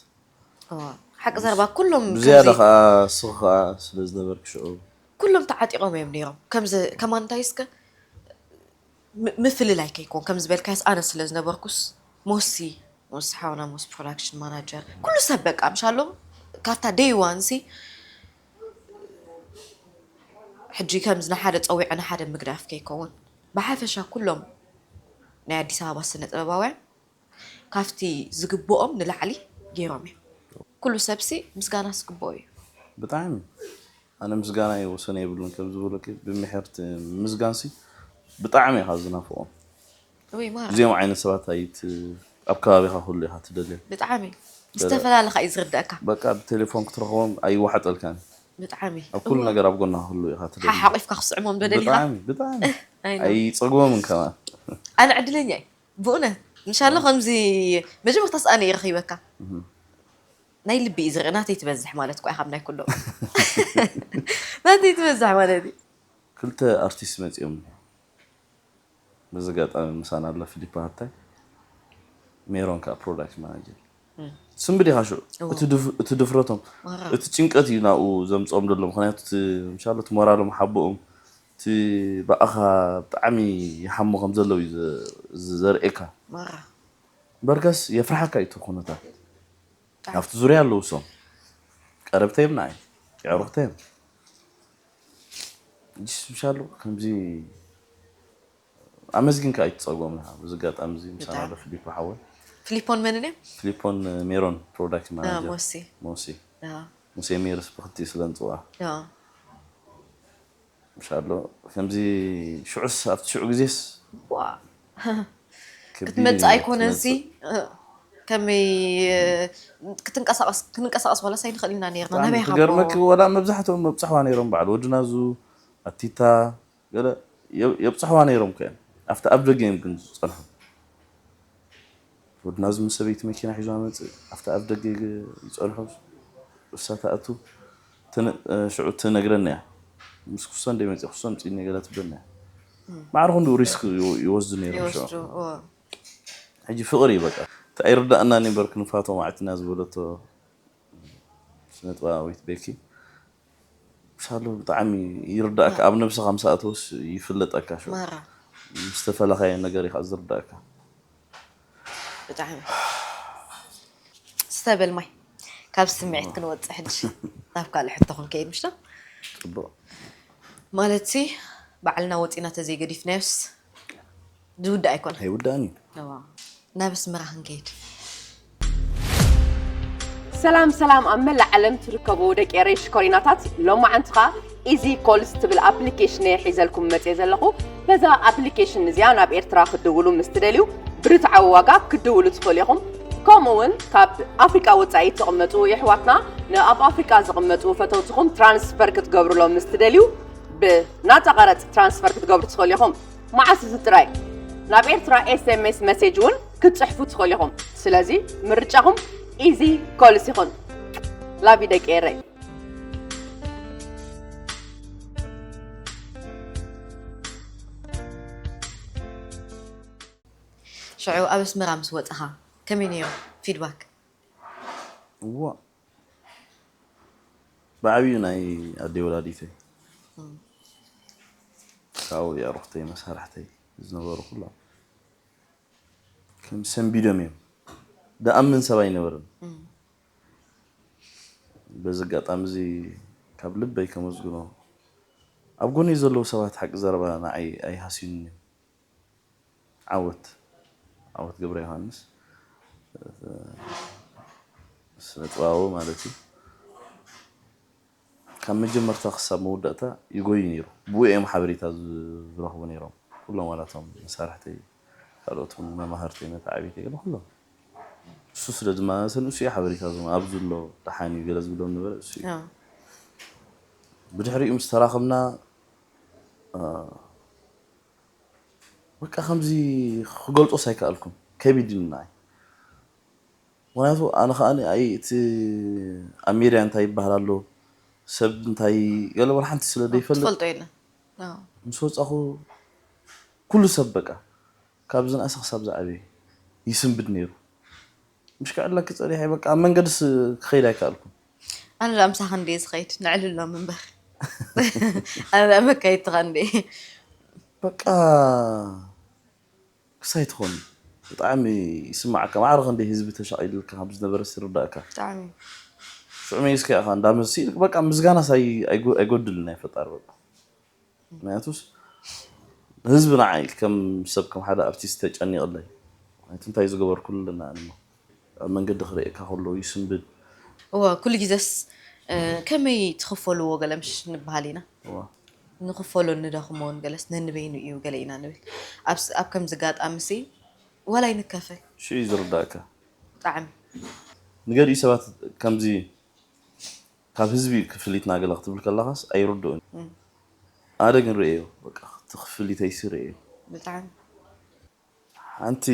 ሓቂ ዘረባ ኩሎም ብዝያዳ ከዓ ስኽ ከዓ ስለ ዝነበርክ ሽዑ ኩሎም ተዓጢቖም እዮም ነይሮም ከምዚ ከማን እንታይ እስከ ምፍልላይ ከይኮን ከም ዝበልካስ ኣነ ስለ ዝነበርኩስ ሞሲ ሞሲ ሓውና ሞሲ ፕሮዳክሽን ማናጀር ኩሉ ሰብ በቃ ምሻሎም ካብታ ደይ ዋን ሲ ሕጂ ከምዚ ንሓደ ፀዊዐ ንሓደ ምግዳፍ ከይከውን ብሓፈሻ ኩሎም ናይ ኣዲስ ኣበባ ስነ ጥበባውያን ካብቲ ዝግብኦም ንላዕሊ ገይሮም እዮም ኩሉ ሰብሲ ምስጋና ዝግብኦ እዩ ብጣዕሚ ኣነ ምስጋና ይወሰነ የብሉን ከም ዝበለኪ ብምሕርቲ ምምስጋንሲ ብጣዕሚ ኢኻ ዝናፍቖም እወይ ማራ እዚኦም ዓይነት ሰባት ኣይት ኣብ ከባቢኻ ኩሉ ኢኻ ትደልዮም ብጣዕሚ ምስ ዝተፈላለኻ እዩ ዝርዳእካ በቃ ብቴሌፎን ክትረኽቦም ኣይዋሓጠልካን ብጣዕሚ ኣብ ኩሉ ነገር ኣብ ጎንኻ ኩሉ ኢኻ ትደልዮም ሓሓቂፍካ ክትስዕሞም ዶ ደሊኻ ብጣዕሚ ብጣዕሚ I know ኣይጸግቦምን ከማን ኣነ ዕድለኛ እየ ብእውነት እንሻሎ ከምዚ መጀመርታ ስኣነ ይረኺበካ ናይ ልቢ እዩ ዝርኢ ናተይ ትበዝሕ ማለት እኮ ኢኻ ናይ ኩሎም ናተይ ትበዝሕ ማለት እዩ ክልተ ኣርቲስት መፂኦም በዚ ኣጋጣሚ ምሳና ኣላ ፊሊፓ ሃብታይ ሜሮን ከዓ ፕሮዳክሽን ማናጀር ስንብድ ኢኻ ሽዑ። እቲ ድፍ- እቲ ድፍረቶም፣ እቲ ጭንቀት እዩ ናብኡ ዘምፅኦም ዘሎ። ምክንያቱ እቲ ምሻሎ እቲ ሞራሎም ሓቦኦም፣ እቲ ብኣኻ ብጣዕሚ ይሓሙ ከም ዘለዉ እዩ ዘ- ዘርእየካ። ማራ በርከስ የፍርሓካ እዩ እቲ ኩነታት። ኣብቲ ዙርያ ኣለዉ ሶም ቀረብተይም ንዓይ የዕሩኽተይም ጅስ ምሻሉ ከምዚ ኣመስግንካ ኣይትፀጎም። እዚ ኣጋጣሚ እዚ ምሳና ኣሎ ፊሊፖ ሓወይ። ፊሊፖን መንን እዮም? ፊሊፖን ሜሮን ፕሮዳክሽን ማናጀር ሞሲ ሞሲ ያ ሙሴ ሜርስ ብክልቲኡ ስለ ንፅዋ ያ ምሻሎ ከምዚ ሽዑስ ኣብቲ ሽዑ ግዜስ ዋ ከቢድ ክትመፅእ እዩ ኣይኮነ እዚ ክትመፅእ። ከመይ ክትንቀሳቀስ ክንንቀሳቀስ ዋላ ሳይንኽእል ኢና ነርና ናበይ ክገርመክ ሃቦ ወላ መብዛሕትኦም መብፅሕዋ ነይሮም በዓል ወድናዙ ኣቲታ ገለ የብ- የብፅሕዋ ነይሮም ከ ኣብቲ ኣብ ደገ እዮም ግን ዝፀንሑ ወድናዙ ምስ ሰበይቲ መኪና ሒዙ መፅእ ኣብቲ ኣብ ደገ ግ- ይፀንሑ እሳ ትኣቱ ትነ- ሽዑ ትነግረኒ እያ ምስ ኩሶ እንደ መፅእ ኩሶ ምፅእኒ ገለ ትብለኒ እያ ማዕረ ክንዱ ሪስክ ይወ- ይወስዱ ነይሮም ሽዑ ይወስዱ እዎ። ሕጂ ፍቕሪ እዩ በቃ እቲ ኣይርዳእናን እምበር ክንፋቶም ኣዕትና ዝበለቶ ስነጥበባዊት ቤኪ ምሻሉ ብጣዕሚ ይርዳእካ ኣብ ነብስኻ ምስ ኣተወስ ይፍለጠካ ሽዑ ማራ ምስ ተፈለኻዮ ነገር ኢኻ ዝርዳእካ ብጣዕሚ ስተበል ማይ ካብ ስምዒት ክንወፅእ ሕጂ ናብ ካልእ ሕቶ ክንከይድ ምሽቶ ፅቡቕ ማለት ሲ ባዕልና ወፂና ተዘይገዲፍናዮስ ዝውዳእ ኣይኮነ ኣይውዳእን እዩ እዋ ናብ ኣስመራ ክንከይድ ሰላም ሰላም ኣብ መላእ ዓለም ትርከቡ ደቂ ኤረይ ሽኮሪናታት ሎማዓንቲ ኸኣ ኢዚ ኮልስ ትብል ኣፕሊኬሽን እየ ሒዘልኩም መፅየ ዘለኹ በዛ ኣፕሊኬሽን እዚኣ ናብ ኤርትራ ክትድውሉ ምስ ትደልዩ ብርትዓዊ ዋጋ ክትድውሉ ትኽእሉ ኢኹም ከምኡ እውን ካብ ኣፍሪቃ ወፃኢ እትቕመጡ የሕዋትና ንኣብ ኣፍሪቃ ዝቕመጡ ፈተውትኹም ትራንስፈር ክትገብሩሎም ምስ ትደልዩ ብናፃ ቀረፅ ትራንስፈር ክትገብሩ ትኽእሉ ኢኹም መዓስ እዚ ጥራይ ናብ ኤርትራ ኤስኤምኤስ መሴጅ እውን ክትፅሕፉ ትኽእሉ ኢኹም ስለዚ ምርጫኹም ኢዚ ኮልስ ይኹን ላቪ ደቂ ኤረይ ሽዑ ኣብ ኣስመራ ምስ ወፅኻ ከመይ ነይሩ ፊድባክ እዋ ብዓብዩ ናይ ኣደይ ወላዲተይ ካብኡ የዕሩኽተይ መሳርሕተይ ዝነበሩ ኩሎም ከም ሰንቢዶም እዮም ደኣምን ሰብ ኣይነበርን በዚ ኣጋጣሚ እዚ ካብ ልበይ ከመስግኖ ኣብ ጎነይ ዘለዉ ሰባት ሓቂ ዘረባ ንዓይ ኣይሃስዩን እዮም ዓወት ዓወት ገብረ ዮሃንስ ስነ ጥበባዊ ማለት እዩ ካብ መጀመርታ ክሳብ መወዳእታ ይጎዩ ነይሩ ብኡ እዮም ሓበሬታ ዝረኽቡ ነይሮም ኩሎም ዋላቶም መሳርሕተይ ካልኦት እውን መማህርተይ መተዓቢተይ ገለ ኩሎም እሱ ስለ ዝመላለሰ ንእሱ እዩ ሓበሬታ ዝም ኣብዚ ኣሎ ደሓን እዩ ገለ ዝብሎም ነበረ እሱ እዩ ብድሕሪኡ ምስ ተራኸብና በቃ ከምዚ ክገልፆስ ኣይከኣልኩን ከቢድ እዩ ንዓይ ምክንያቱ ኣነ ከዓ ኣይ እቲ ኣብ ሜድያ እንታይ ይበሃል ኣሎ ሰብ እንታይ ገለ ወላ ሓንቲ ስለ ዘይፈልጥ ትፈልጦ የለን ምስ ወፃኹ ኩሉ ሰብ በቃ ካብ ዝነኣሰ ክሳብ ዝዓበየ ይስንብድ ነይሩ ምሽ ክዕለኪ ፀኒሐ በቃ ኣብ መንገድስ ክኸይድ ኣይከኣልኩን ኣነ ዳ ምሳኻ እንደ ዝኸይድ ንዕልሎም እምበር ኣነ ዳ መካይድትኻ እንደ በቃ ክሳይ ትኾን ብጣዕሚ ይስማዓካ ማዕረ ክንደይ ህዝቢ ተሻቒልካ ካብ ዝነበረ ይርዳእካ ብጣዕሚ ሽዑ መይስካ ኢኻ እንዳመሲ በቃ ምስጋናስ ኣይ- ኣይጎ- ኣይጎድልን ናይ ፈጣሪ በቃ ምክንያቱስ ህዝቢ ንዓይ ከም ሰብ ከም ሓደ ኣርቲስት ተጨኒቕለይ ምክንያቱ እንታይ ዝገበርኩሉ ኣለና ኣነሞ ኣብ መንገዲ ክርእየካ ከሎ ይስንብድ እወ ኩሉ ግዜስ እ፣ ከመይ ትኽፈልዎ ገለ ምሽ ንበሃል ኢና እዋ ንኽፈሎ ንደኽሞን ገለስ ነንበይኑ እዩ ገለ ኢና ንብል ኣብ ስ- ኣብ ከምዚ ጋጣሚ ሲ ዋላ ይንከፈል ሽዑ እዩ ዝርዳእካ ብጣዕሚ ንገሊኡ ሰባት ከምዚ ካብ ህዝቢ ክፍሊትና ገለ ክትብል ከለኻስ ኣይርድኡን ኣነ ግን ርእዮ በቃ እቲ ክፍሊተይሲ ርእዮ ብጣዕሚ ሓንቲ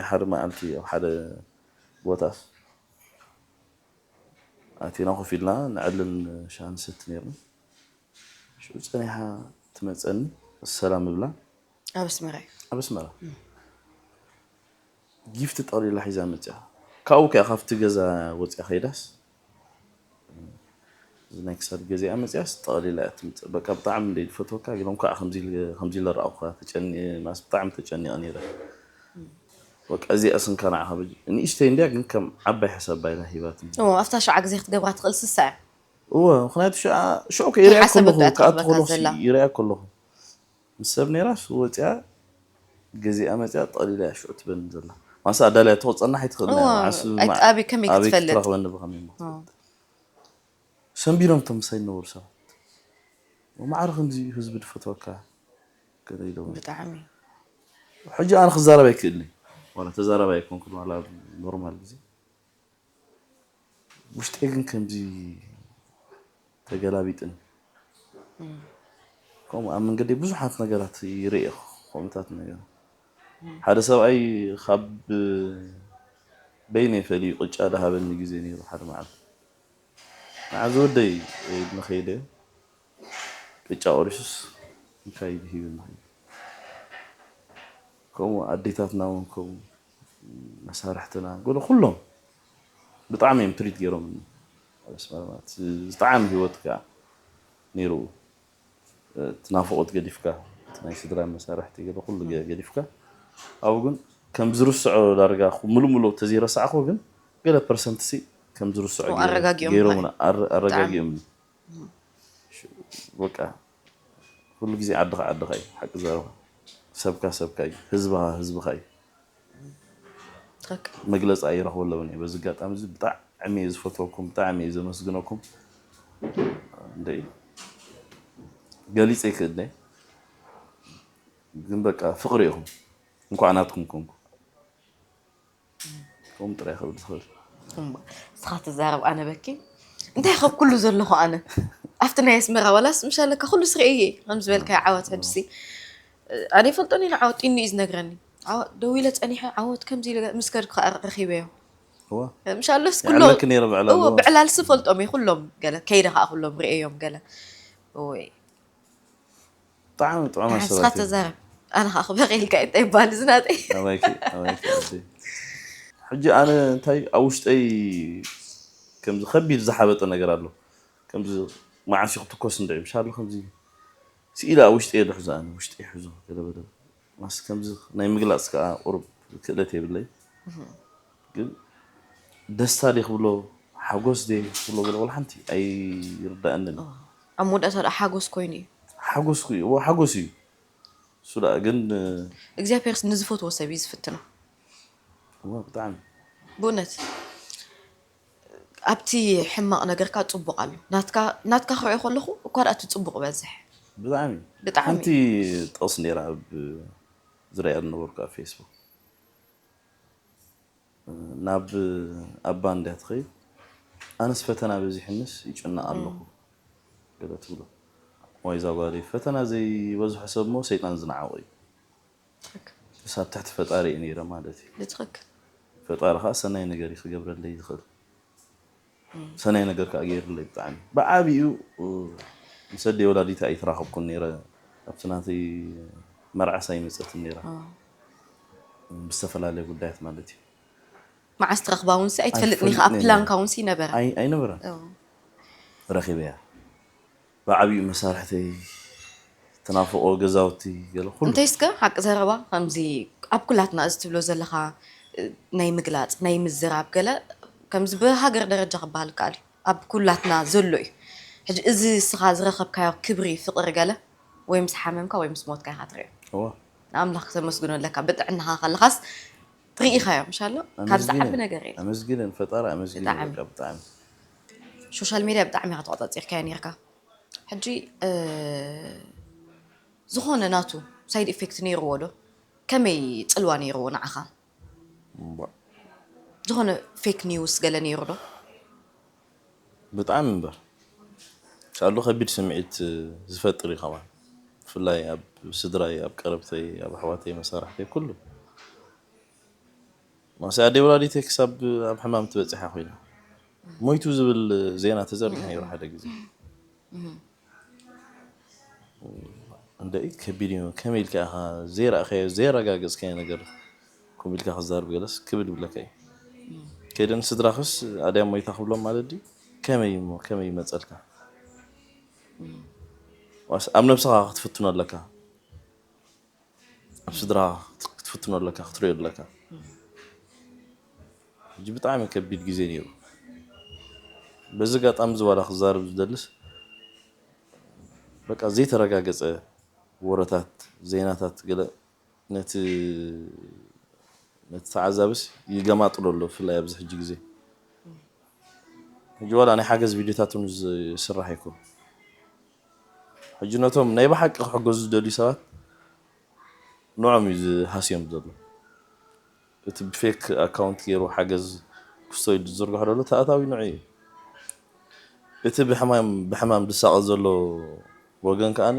ሓደ መዓልቲ ኣብ ሓደ ቦታስ ኣቲና ኮፍ ኢልና ንዕልል ሻሂ ንሰቲ ነርና ሽዑ ፀኒሓ ትመፀኒ ሰላም እብላ ኣብ ኣስመራ እዩ ኣብ ኣስመራ ጊፍቲ ጠቕሊላ ሒዛ መፅያ ካብኡ ከኣ ካብቲ ገዛ ወፂኣ ከይዳስ፣ እዚ ናይ ክሳድ ገዚኣ መፂኣስ ጠቕሊላ እያ ትምፅእ። በቃ ብጣዕሚ እንደ ዝፈትወካ፣ ግን እንኳዕ ከምዚ ኢለ፣ ከምዚ ኢለ ረኣኹካ፣ ተጨኒ-፣ ማስ ብጣዕሚ ተጨኒቐ ነይረ። በቃ እዚኣ ስንካ ንዓኻ በጅ-፣ ንእሽተይ እንድያ፣ ግን ከም ዓባይ ሕሳብ ባይላ ሂባትኒ። እዎ፣ ኣብታ ሽዓ ግዜ ክትገብራ ትኽእል ስሳ እያ። እዎ፣ ምኽንያቱ ሽዓ-፣ ሽዑ ከ ይርኣያ ከይሓሰበት ከለኹ፣ እያ ከኣ ትቕርበካ ትኾኖ ሲ-፣ ዘላ። ይርኣያ ከለኹ። ምስ ሰብ ነይራስ ወፂኣ፣ ገዚኣ መፂኣ፣ ጠቕሊላ እያ ሽዑ ትበኒ ዘላ። ማሳ ኣዳልያ ትወፀና ኣይትኽእል እዋ፣ እያ። ማዓስ፣ ኣይ-፣ ማ-፣ ኣበይ ከመይ ኣበይ ክትፈልጥ? ክትረኽበኒ ብኸመይ እሞ እዋ። ትፈልጥ? ሰንቢዶም እቶም ምሳይ ዝነበሩ ሰባት። ወማዕረ ከምዚ እዩ ህዝቢ ዝፈትወካ፣ ገለ ኢሎም። ብጣዕሚ። ሕጂ ኣነ ክዛረብ ኣይክእልን እየ። ዋላ ተዛራባይ ኣይኮንኩን፣ ዋላ ኖርማል ግዜ። ውሽጠይ ግን ከምዚ ተገላቢጥን። እም። ከምኡ ኣብ መንገደይ ብዙሓት ነገራት ይርኢ እየ፣ ከምኡታት ነገር። እም። ሓደ ሰብኣይ ካብ በይነይ ፈልዩ ቅጫ ዝሃበኒ ግዜ ነይሩ ሓደ መዓልቲ። ንዓ ዝወደይ ኢልና ከይደ፣ ቅጫ ቆሪሱስ እንታይ ኢሉ ሂብና። ከምኡ ኣዴታትና እውን ከምኡ፣ መሳርሕትና፣ ገለ ኩሎም ብጣዕሚ እዮም ትሪት ገይሮምኒ። ማለት ዝጠዓመ ህይወት ከኣ ነይሩ። እቲ ናፍቖት ገዲፍካ፣ እቲ ናይ ስድራ መሳርሕቲ ገለ ኩሉ ገ-፣ ገዲፍካ፣ ኣብኡ ግን ከም ዝርስዖ ዳርጋ ምሉእ ምሉእ ተዘይረሳዕኩ ግን ገለ ፐርሰንት ሲ ከም ዝርስዖ ኦ፣ ገይሮ-፣ ኣረጋጊኦምካ። ገይሮምና፣ ኣረ-፣ ብጣዕሚ። ኣረጋጊኦምኒ። እም። ሽ-፣ በቃ ኩሉ ግዜ ዓድኻ ዓድኻ እዩ፣ ሓቂ ዘረባ። ሰብካ ሰብካ እዩ፣ ህዝብኻ ህዝብኻ እዩ። ትኽክል። መግለጺ ኣይረኽበሎምን እየ። በዚ ኣጋጣሚ እዚ ብጣዕሚ እየ ዝፈትወኩም፣ ብጣዕሚ እየ ዘመስግነኩም። እንደይ ገሊጸ ይክእል'የ። ግን በቃ ፍቕሪ ኢኹም። እንኳዕ ናትኩም ኮንኩ። ከምኡ ጥራይ ክብል ዝኽእል። እሞ፣ ንስኻ ትዛረብ፣ ኣነ በኪ። እንታይ ካብ ኩሉ ዘለኹ ኣነ? ኣብቲ ናይ ኣስመራ ዋላስ ምሽ ኣለካ፣ ኩሉስ ርእየ እየ። ከም ዝበልካዮ ዓወት ሕጅሲ። ኣነ ይፈልጦን ኢና ዓወት ጢኑ እዩ ዝነግረኒ። ዓወት ደው ኢለ ጸኒሐ፣ ዓወት ከምዚ ኢለ ምስ ከድኩ ከኣ ረኺበዮ። እወ። ምሽ ኣሎስ ኩሎ-፣ ኣለኪ ነይረ ብዕላል እወ፣ እወ። ብዕላልሲ ፈልጦም እየ ኩሎም ገለ። ከይደ ከኣ ኩሎም ርእየዮም ገለ። እወይ። ብጣዕሚ ጥዑማት ንስኻ ሰባት እዮም። ተዛረብ። ኣነ ኸዓ ክበቕ ኢልካ እንታይ ይበሃል እዚ ናተይ? ኣባይኪ፣ ኣባይኪ ኣደይ። ሕጂ ኣነ እንታይ ኣብ ውሽጠይ ከምዚ ከቢድ ዝሓበጠ ነገር ኣሎ። ከምዚ መዓስ እዩ ክትኮስ እንድዒ፣ ምሽ ኣሎ ከምዚ ስኢለ ኣብ ውሽጠይ እየ ዝሕዞ ኣነ፣ ውሽጠይ ይሕዞ፣ ገለ በለ። ማስ ከምዚ ናይ ምግላጽ ከኣ ቁሩብ ክእለት የብለይ። እህ። ግን ደስታ ድየ ክብሎ፣ ሓጎስ ድየ ክብሎ፣ ገለ ወላ ሓንቲ ኣይርዳእንን። ኦ፣ ኣብ መወዳእታ ደኣ ሓጎስ ኮይኑ እዩ። ሓጎስ ኮ-፣ እዎ፣ ሓጎስ እዩ። እሱ ደኣ ግን፣ እግዚኣብሔር ንዝፈትዎ ሰብ እዩ ዝፍትኖ። እዎ፣ ብጣዕሚ። ብእውነት። ኣብቲ ሕማቕ ነገርካ ጽቡቕ ኣሎ። ናትካ፣ ናትካ ክሪኦ ከለኹ እኳ ደኣ እቲ ጽቡቕ ይበዝሕ። ብጣዕሚ። ብጣዕሚ። ሓንቲ ጥቕሲ ነይራ ኣብ ዝሪኣ ዝነበርኩ ኣብ ፌስቡክ። ናብ ኣባ እንድያ ትኸይድ፣ ኣነስ ፈተና በዚሑንስ ይጭነቕ ኣለኹ፣ እም። ገለ ትብሎ። ዋይ እዛ ጓለይ፣ ፈተና ዘይበዝሖ ሰብ እሞ ሰይጣን ዝነዓቖ እዩ። ትኽክል። ንሳ ኣብ ትሕቲ ፈጣሪ እየ ነይረ ማለት እዩ። ብትኽክል። ፈጣሪ ኸዓ ሰናይ ነገር እዩ ክገብረለይ ዝኽእል። እም። ሰናይ ነገር ከኣ ገይሩለይ ብጣዕሚ። ብዓቢኡ፣ እ፣ ምስ ኣደይ ወላዲት ኣይተራኸብኩን ነይረ። ኣብቲ ናተይ መርዓስ ኣይመጸትን ነይራ። እ። ብዝተፈላለየ ጉዳያት ማለት እዩ። መዓስ ትረኽባ እውን ሲ ኣይትፈልጥን ኢኻ፣ ኣብ ኣይፈልጥን እየ። ፕላንካ እውን ሲ ይነበረ። ኣይ-፣ ኣይነበረን። እ። ረኺበያ። ብዓቢኡ መሳርሕተይ፣ ትናፍቖ ገዛውቲ፣ ገለ ኩሉ። እንተይ እስከ ሓቂ ዘረባ፣ ከምዚ ኣብ ኩላትና እዚ ትብሎ ዘለኻ፣ እ፣ ናይ ምግላጽ፣ ናይ ምዝራብ ገለ፣ ከምዚ ብሃገር ደረጃ ክበሃል ይከኣል እዩ። ኣብ ኩላትና ዘሎ እዩ። ሕጂ እዚ እስኻ ዝረኸብካዮ ክብሪ፣ ፍቕሪ ገለ፣ ወይ ምስ ሓመምካ ወይ ምስ ሞትካ ኢኻ ትርእዮ። እወ። ንኣምላኽ ክተመስግኖ ኣለካ። ብጥዕናኻ ከለኻስ ርኢኻዮ፣ ምሽ ኣሎ? ካብ ኣመስግንን፣ ዝዓቢ ነገር የለን። ኣመስግንን፣ ፈጣሪ ኣመስግንን፣ ብጣዕሚ። በቃ ብጣዕሚ። ሶሻል ሜድያ ብጣዕሚ ኢኻ ተቖጻጺርካዮ ነይርካ። ሕጂ፣ እ፣ ዝኾነ ናቱ ሳይድ ኢፌክት ነይርዎ ዶ? ከመይ ጽልዋ ነይርዎ ንዓኻ? እምቧ። ዝኾነ ፌክ ኒውስ ገለ ነይሩ ዶ? ብጣዕሚ እምበር። ሳሉ ከቢድ ስምዒት ዝፈጥር እዩ ከማን። ብፍላይ ኣብ ስድራይ፣ ኣብ ቀረብተይ፣ ኣብ ኣሕዋተይ፣ መሳርሕተይ፣ ኩሉ። ማስያ ኣደይ ወላዲተይ ክሳብ ኣብ ሕማም ትበጽሕ እያ ኮይና። ሞይቱ ዝብል ዜና ተዘርጊሑ ነይሩ ሓደ ግዜ። እህ። እንደይ ከቢድ እዩ። ከመይ ኢልካ ኢኻ ዘይረኣኻዮ፣ ዘየረጋገጽካዮ ነገር ከምኡ ኢልካ ክዛረብ ገለስ ክብድ ይብለካ እዩ። እም። ከይደ ንስድራኽስ ኣድያም ሞይታ ክብሎም ማለት ድዩ? ከመይ እሞ ከመይ ይመፀልካ? ዋስ ኣብ ነብስኻ ክትፍትኖ ኣለካ። ኣብ ስድራ ክትፍትኖ ኣለካ ክትሪኦ ኣለካ። ሕጂ ብጣዕሚ ከቢድ ግዜ ነይሩ። በዚ ኣጋጣሚ እዚ ዋላ ክዛረብ ዝደልስ በቃ ዘይተረጋገፀ ወረታት ዜናታት ገለ ነቲ ነቲ ተዓዛብስ ይገማጥሎ ኣሎ ብፍላይ ኣብዚ ሕጂ ግዜ። ሕጂ ዋላ ናይ ሓገዝ ቪድዮታት እውን ዝስራሕ ይኮን። ሕጂ ነቶም ናይ ብሓቂ ክሕገዙ ዝደልዩ ሰባት ንዖም እዩ ዝሃስዮም ዘሎ። እቲ ብፌክ ኣካውንት ገይሩ ሓገዝ ክስቶ ኢሉ ዝዝርግሖ ዘሎ ተኣታዊ ንዑ እዩ። እቲ ብሕማም ብሕማም ዝሳቐ ዘሎ ወገን ከኣኒ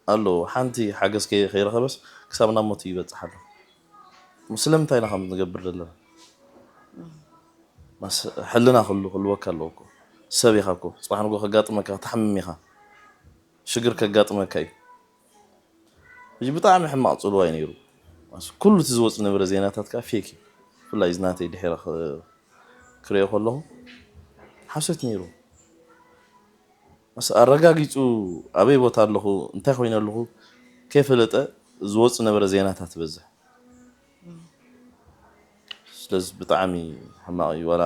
ኣሎ ሓንቲ ሓገዝ ከይ- ከይረኸበስ ክሳብ ናብ ሞት ይበፅሕ ኣሎ። ስለምንታይ ኢና ከም ንገብር ዘለና? ማስ- ሕልና ክሉ ክልወካ ኣለዎ እኮ። ሰብ ኢኻ እኮ። ፅባሕ ንጎ ከጋጥመካ ክትሓምም ኢኻ። ሽግር ከጋጥመካ እዩ። ሕጂ ብጣዕሚ ሕማቕ ፅልዋ እዩ ነይሩ። ማስ- ኩሉ እቲ ዝወፅ ዝነበረ ዜናታት ከዓ ፌክ እዩ። ብፍላይ እዚ ናተይ ድሒረ ክ- ክሪኦ ከለኹ ሓሶት ነይሩ። ማስ- ኣረጋጊፁ ኣበይ ቦታ ኣለኹ እንታይ ኮይነ ኣለኹ ከይፈለጠ ዝወፅ ዝነበረ ዜናታት በዝሕ። ስለዚ ብጣዕሚ ሕማቕ እዩ። ዋላ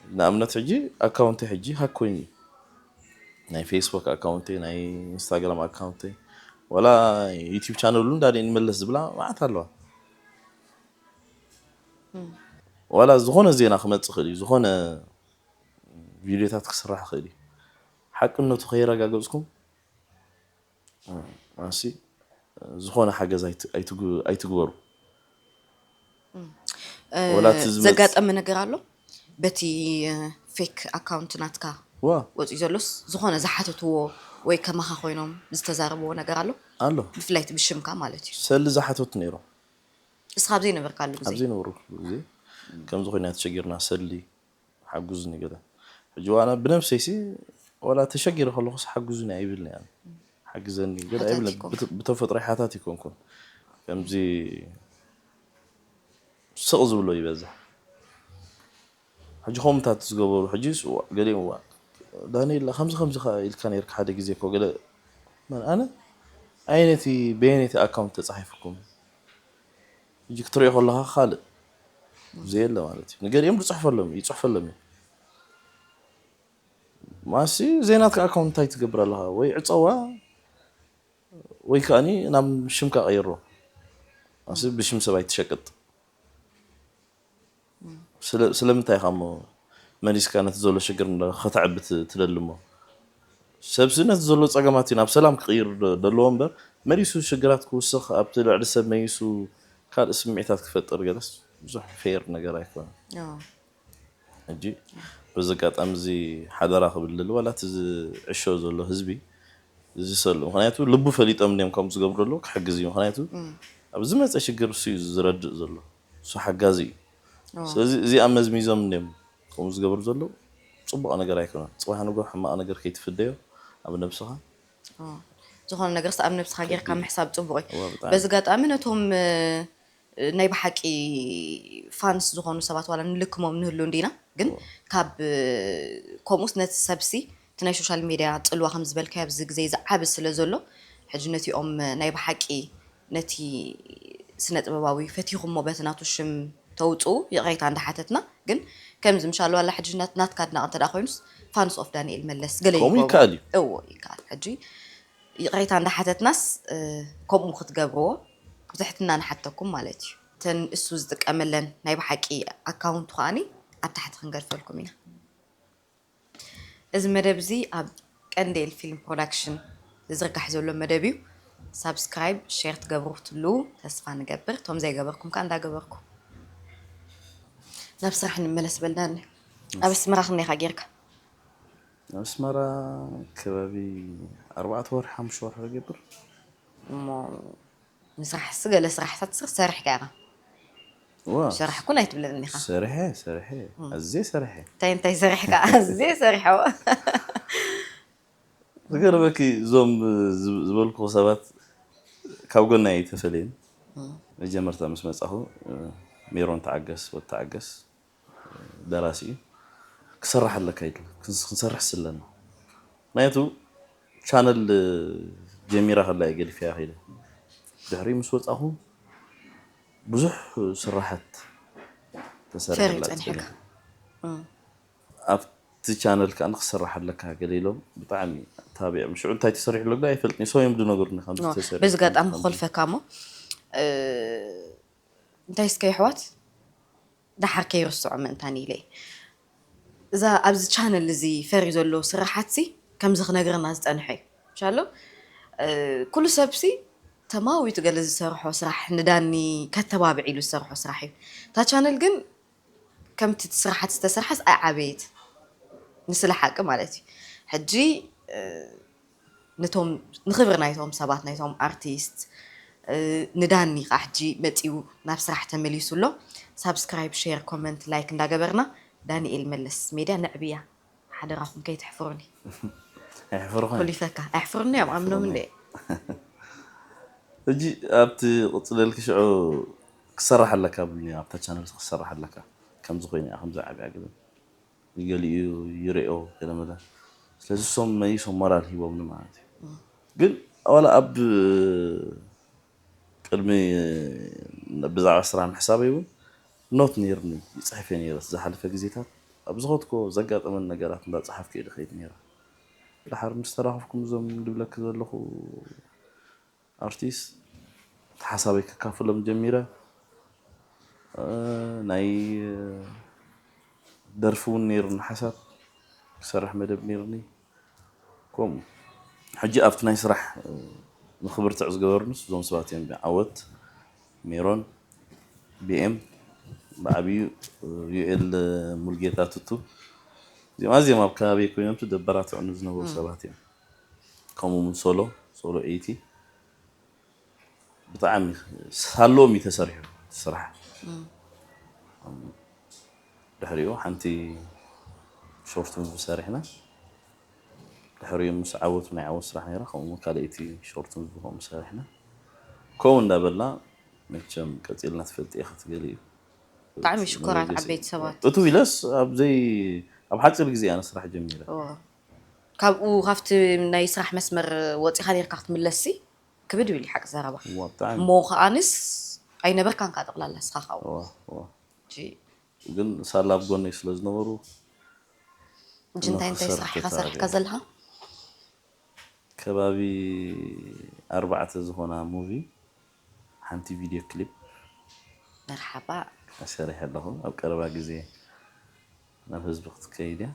ንኣብነት ሕጂ ኣካውንተይ ሕጂ ሃክ ኮይኑ እዩ። ናይ ፌስቡክ ኣካውንተይ፣ ናይ ኢንስታግራም ኣካውንተይ፣ ዋላ ዩቲብ ቻነል እውን ዳንኤል መለስ ዝብላ መዓት ኣለዋ። ዋላ ዝኾነ ዜና ክመፅእ ይኽእል እዩ፣ ዝኾነ ቪድዮታት ክስራሕ ይኽእል እዩ። ሓቅነቱ ከየረጋገፅኩም ኣሲ ዝኾነ ሓገዝ ኣይት- ኣይትግ- ኣይትግበሩ። ወላ እቲ ዝመጽ- ዘጋጠመ ነገር ኣሎ? በቲ ፌክ ኣካውንት ናትካ ዋ ወፂኡ ዘሎስ ዝኾነ ዝሓተትዎ ወይ ከማኻ ኮይኖም ዝተዛረብዎ ነገር ኣሎ? ኣሎ ብፍላይ እቲ ብሽምካ ማለት እዩ። ሰሊ ዝሓተቱ ነይሮም። እስኻ ኣብ ዘይነበርካሉ ግዜ ኣብ ዘይነበርኩሉ ግዜ ከምዚ ኮይና ተሸጊርና ሰሊ ሓጉዝኒ ገለ። ሕጂ ዋና ብነብሰይሲ ዋላ ተሸጊረ ከለኹስ ሓጉዝኒ ኣይብልን እያ። ሓግዘኒ ገለ ሓታት ኣይብልን። ይኮንካ። ብተ- ብተፈጥሮ ሓታት ይኮንኩን። ከምዚ ስቕ ዝብሎ ይበዝሕ። ሕጂ ኮምታት ዝገበሩ ሕጂ ዋ ገሊኦም ዋ ዳንኤል ከምዚ ከምዚ ከ ኢልካ ነርካ ሓደ ግዜ እኮ ገለ መን ኣነ ኣየነቲ በየነቲ ኣካውንት ተፃሒፍኩም ሕጂ ክትሪኦ ከለካ ካልእ ዘየለ ማለት እዩ። ንገሊኦም ዝፅሕፈሎም ይፅሕፈሎም እዩ። ማሲ ዘይናትካ ኣካውንት እንታይ ትገብር ኣለካ? ወይ ዕፀዋ ወይ ከኣኒ ናብ ሽምካ ቀይሮ። ማሲ ብሽም ሰብ ኣይትሸቅጥ። ስለ- ስለምንታይ ኢኻ እሞ መሊስካ ነቲ ዘሎ ሽግር እንዳ- ከተዕቢ ት- ትደሊ እሞ? ሰብሲ ነቲ ዘሎ ፀገማት እዩ ናብ ሰላም ክቕይር ዶ- ደለዎ እምበር መሊሱ ሽግራት ክውስኽ ኣብቲ ልዕሊ ሰብ መይሱ ካልእ ስምዒታት ክፈጥር ገለስ ብዙሕ ፌር ነገር ኣይኮነን። ኣዎ። ሕጂ በዚ ኣጋጣሚ እዚ ሓደራ ክብል ደሊ ዋላ እቲ ዝዕሾ ዘሎ ህዝቢ ዝሰሉ ምክንያቱ ልቡ ፈሊጦም እንዲም ከምኡ ዝገብሩ ኣለዉ ክሕግዝ እዩ ምክንያቱ ኣብ ዝመፀ ሽግር እሱ እዩ ዝረድእ ዘሎ እሱ ሓጋዚ እዩ ኣዎ። ስለዚ እዚኣ መዝሚዞም እንዲም ከምኡ ዝገብሩ ዘለዉ ፅቡቕ ነገር ኣይኮነን ፅባሕ ንጎ ሕማቕ ነገር ከይትፍደዮ ኣብ ነብስኻ ኣዎ። ዝኾነ ነገር ኣብ ነብስኻ ጌርካ ምሕሳብ ፅቡቕ እዩ እዋ ብጣዕሚ በዚ ኣጋጣሚ ነቶም እ፣ ናይ ብሓቂ ፋንስ ዝኾኑ ሰባት ዋላ ንልክሞም ንህሉ እንዲና ግን ካብ እ፣ ከምኡስ ነቲ ሰብሲ እቲ ናይ ሶሻል ሚድያ ፅልዋ ከም ዝበልካዮ ኣብዚ ግዜ ዝዓቢ ስለ ዘሎ ሕጂ ነቲኦም እ፣ ናይ ብሓቂ ነቲ ስነ ጥበባዊ ፈቲኹሞ በቲ ናቱ ሽም ተውፅኡ ይቕሬታ እንዳሓተትና ግን ከምዚ ምሻል ዋላ ሕጂ ናት- ናትካ ኣድናቂ እንተ ኮይኑስ ፋንስ ኦፍ ዳንኤል መለስ ገለ ከምኡ ይገብሩ። ይከኣል እዩ እዎ ይከኣል ሕጂ ይቕሬታ እንዳሓተትናስ እ፣ ከምኡ ክትገብርዎ ብትሕትና ንሓተኩም ማለት እዩ እተን እሱ ዝጥቀመለን ናይ ብሓቂ ኣካውንቱ ከዓኒ ኣብ ታሕቲ ክንገድፈልኩም ኢና እዚ መደብ እዚ ኣብ ቀንዴል ፊልም ፕሮዳክሽን ዝዝርጋሕ ዘሎ መደብ እዩ ሳብስክራይብ ሼር ትገብሩ ክትሉ ተስፋ ንገብር እቶም ዘይገበርኩም ከዓ እንዳገበርኩም ናብ ስራሕ ንመለስ በልና ኣብ ኣስመራ ክንደይካ ጌርካ ኣብ ኣስመራ ከባቢ ኣርባዕተ ወርሒ ሓሙሽተ ወርሒ ክገብር እሞ ንስራሕ ስ ገለ ስራሕታት ስር ሰሪሕካ ኢኻ ዋ ሰራሕ ኩን ኣይትብለኒ ኢኻ ሰሪሐ ሰሪሐ ኣዝየ ሰሪሐ እንታይ እንታይ ሰሪሕካ ኣዝየ ሰሪሐዎ ዝገርመኪ እዞም ዝብ- ዝበልኩ ሰባት ካብ ጎና ኣይተፈለየን መጀመርታ ምስ መፃኹ ሜሮን ተዓገስ ወተዓገስ ደራሲ እዩ። ክሰራሕ ኣለካ ይብል። ክንስ-፣ ክንሰርሕ ስለና። ምክንያቱ ቻነል ጀሚራ ከላ እየ ገዲፈያ ከይደ። ድሕሪ ምስ ወጻኹ ብዙሕ ስራሓት ተሰሪሐላ ፈርዩ ጸኒሕካ። ትፈልጥ። እም። ኣብቲ ቻነል ከኣ ንክሰራሕ ኣለካ ገለ ኢሎም ብጣዕሚ ታቢዖም። ሽዑ እንታይ ተሰሪሑ ኣሎ ግዳ ኣይፈልጥን። ሰው እዮም ዝነገሩኒ ከምዚ ኖ፣ ተሰሪሑ በዚ ኣጋጣሚ ከምዚ። ክኾልፈካ እሞ፣ እ፣ እንታይ እስከ የሕዋት፣ ደሓር ከይርስዖ ምእንታን ኢለ እየ። እዛ ኣብዚ ቻነል እዚ ፈርዩ ዘሎ ስራሓትሲ ከምዚ ክነግረና ዝጸንሐ እዩ። ሻሎ፣ እ፣ ኩሉ ሰብሲ ተማዊቱ ገለ ዝሰርሖ ስራሕ ንዳኒ ከተባብዕ ኢሉ ዝሰርሖ ስራሕ እዩ። እታ ቻነል ግን ከምቲ እቲ ስራሓት ዝተሰርሐስ ኣይዓበየት። ንስለ ሓቂ ማለት እዩ። ሕጂ፣ እ፣ ነቶም፣ ንኽብሪ ናይቶም ሰባት፣ ናይቶም ኣርቲስት፣ እ፣ ንዳኒ ከዓ ሕጂ መፂኡ ናብ ስራሕ ተመሊሱ ኣሎ። ሳብስክራይብ፣ ሼር፣ ኮመንት፣ ላይክ እንዳገበርና ዳንኤል መለስ ሜድያ ነዕብያ። ሓደራኹም ከይትሕፍሩኒ። ኣይሕፍሩኻን። ኮሊፈካ። ኣይሕፍሩኒ እዮም፣ ኣምኖም እንዴ? ሕጂ ኣብቲ ቅፅለልኪ ሽዑ ክሰራሕ ኣለካ ብሉኒ፣ ኣብታ ቻነል ክሰራሕ ኣለካ። ከምዚ ኮይኑ እያ፣ ከምዚ ዓብያ ግብን። ገሊኡ ይርእዮ ገለመለ። ስለዚ እሶም መሊሶም ሞራል ሂቦምኒ ማለት እዩ። እም። ግን ዋላ ኣብ ቅድሚ ብዛዕባ ስራሕ ምሕሳበይ እውን ኖት ነይርኒ፣ ይፅሕፍ እየ ነይረ። ዝሓለፈ ግዜታት ኣብ ዝኸድኮ ዘጋጠመን ነገራት እንዳፀሓፍኩ እየ ድኸይድ ነይረ። ድሓር ምስ ተራኸብኩም እዞም ድብለኪ ዘለኹ ኣርቲስት እቲ ሓሳበይ ከካፍሎም ጀሚረ። እ፣ ናይ ደርፊ እውን ነይሩኒ ሓሳብ ክሰርሕ መደብ ነይሩኒ። ከምኡ ሕጂ ኣብቲ ናይ ስራሕ፣ እ፣ ንኽብርትዕ ዝገበሩንስ እዞም ሰባት እዮም። ዓወት፣ ሜሮን፣ ቢኤም፣ ብዓብዩ፣ እ፣ ዩኤል ሙልጌታ ቱቱ። እዚኦም ኣዝዮም ኣብ ከባቢ ኮይኖም ደበራትዑኒ ዝነበሩ እም። ሰባት እዮም። ከምኡ እውን ሶሎ፣ ሶሎ ኤይቲ። ብጣዕሚ ሳሎም እዩ ተሰሪሑ እቲ ስራሕ። እም። ድሕሪኡ ሓንቲ ሾርት ሙቪ ሰሪሕና። ድሕሪኡ ምስ ዓወት ናይ ዓወት ስራሕ ነይራ፣ ከምኡ እውን ካልኣይቲ ሾርት ሙቪ ከምኡ ሰሪሕና። ከምኡ እንዳበልና መቸም ቀጺልና ትፈልጢ ኢኺ ትገሊ እዩ። ብጣዕሚ ሽኮራት መበገሲ ዓበይቲ ሰባት። እቱ ኢለስ ኣብ ዘይ-፣ ኣብ ሓጺር ግዜ ኣነ ስራሕ ጀሚረ። እዎ። ካብኡ ካብቲ ናይ ስራሕ መስመር ወጺኻ ነይርካ ክትምለስሲ ክብድ ይብል እዩ ሓቂ ዘረባ። እዋ፣ ብጣዕሚ። እሞ ከኣንስ ኣይነበርካን ከኣ ጠቕላላ ንስኻ ካብኡ። እዋ፣ እዋ። እጂ ግን ሳላ ኣብ ጎነይ ስለ ዝነበሩ ሕጂ እንታይ እንታይ ንኽሰርሕ ስራሕ ኢኻ ሰሪሕካ ተተባቢዐ። ዘለኻ? ከባቢ ኣርባዕተ ዝኾና ሙቪ፣ ሓንቲ ቪድዮ ክሊፕ መርሓባ። ሰሪሐ ኣለኹ። ኣብ ቀረባ ግዜ ናብ ህዝቢ ክትከይድ እያ።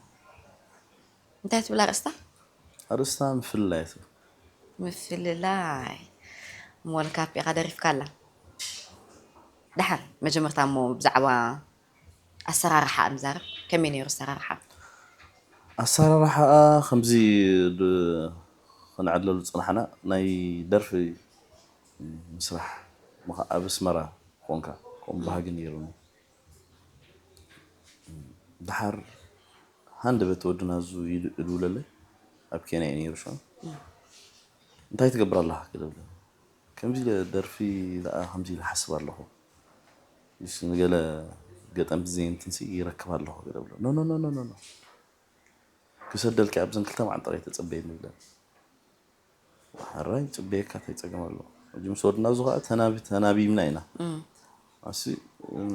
እንታይ ትብል ኣርእስታ? ኣርእስታ ምፍልላይ እያ ትብል። ምፍልላይ። ሞልካፕ ኢኻ ደሪፍካ ኣላ። ደሓር መጀመርታ እሞ ብዛዕባ ኣሰራርሓኣ ንዛረብ። ከመይ ነይሩ ኣሰራርሓ? ኣሰራርሓኣ ከምዚ ድ-፣ ክንዕለሉ ዝጸናሕና ናይ ደርፊ ምስራሕ ምኻ-፣ ኣብ ኣስመራ ኮንካ ከምኡ ባህጊ ነይሩኒ። ደሓር ሃንደበት ወድና እዙ ይድ-፣ እድውለለይ ኣብ ኬንያ እዩ ነይሩ ሽዑ። እም። እንታይ ትገብር ኣለኻ ክብል። ከምዚ ኢለ ደርፊ ደኣ ከምዚ ኢለ ሓስብ ኣለኹ። ምስ ንገለ ገጠምቲ ዘየንትንሲ ይረክብ ኣለኹ ክብል። ኖ፣ ኖ፣ ኖ፣ ኖ፣ ኖ፣ ኖ። ክሰደልኪ ኣብዘን ክልተ መዓልቲ ጥራይ ተጸበይኒ ይብለኒ። ሕራይ ጽበየካ፣ እንታይ ጸገም ኣለዎ? ሕጂ ምስ ወድና እዚ ኸኣ ተናቢ-፣ ተናቢብና ኢና። እም። ኣሲ፣ እም፣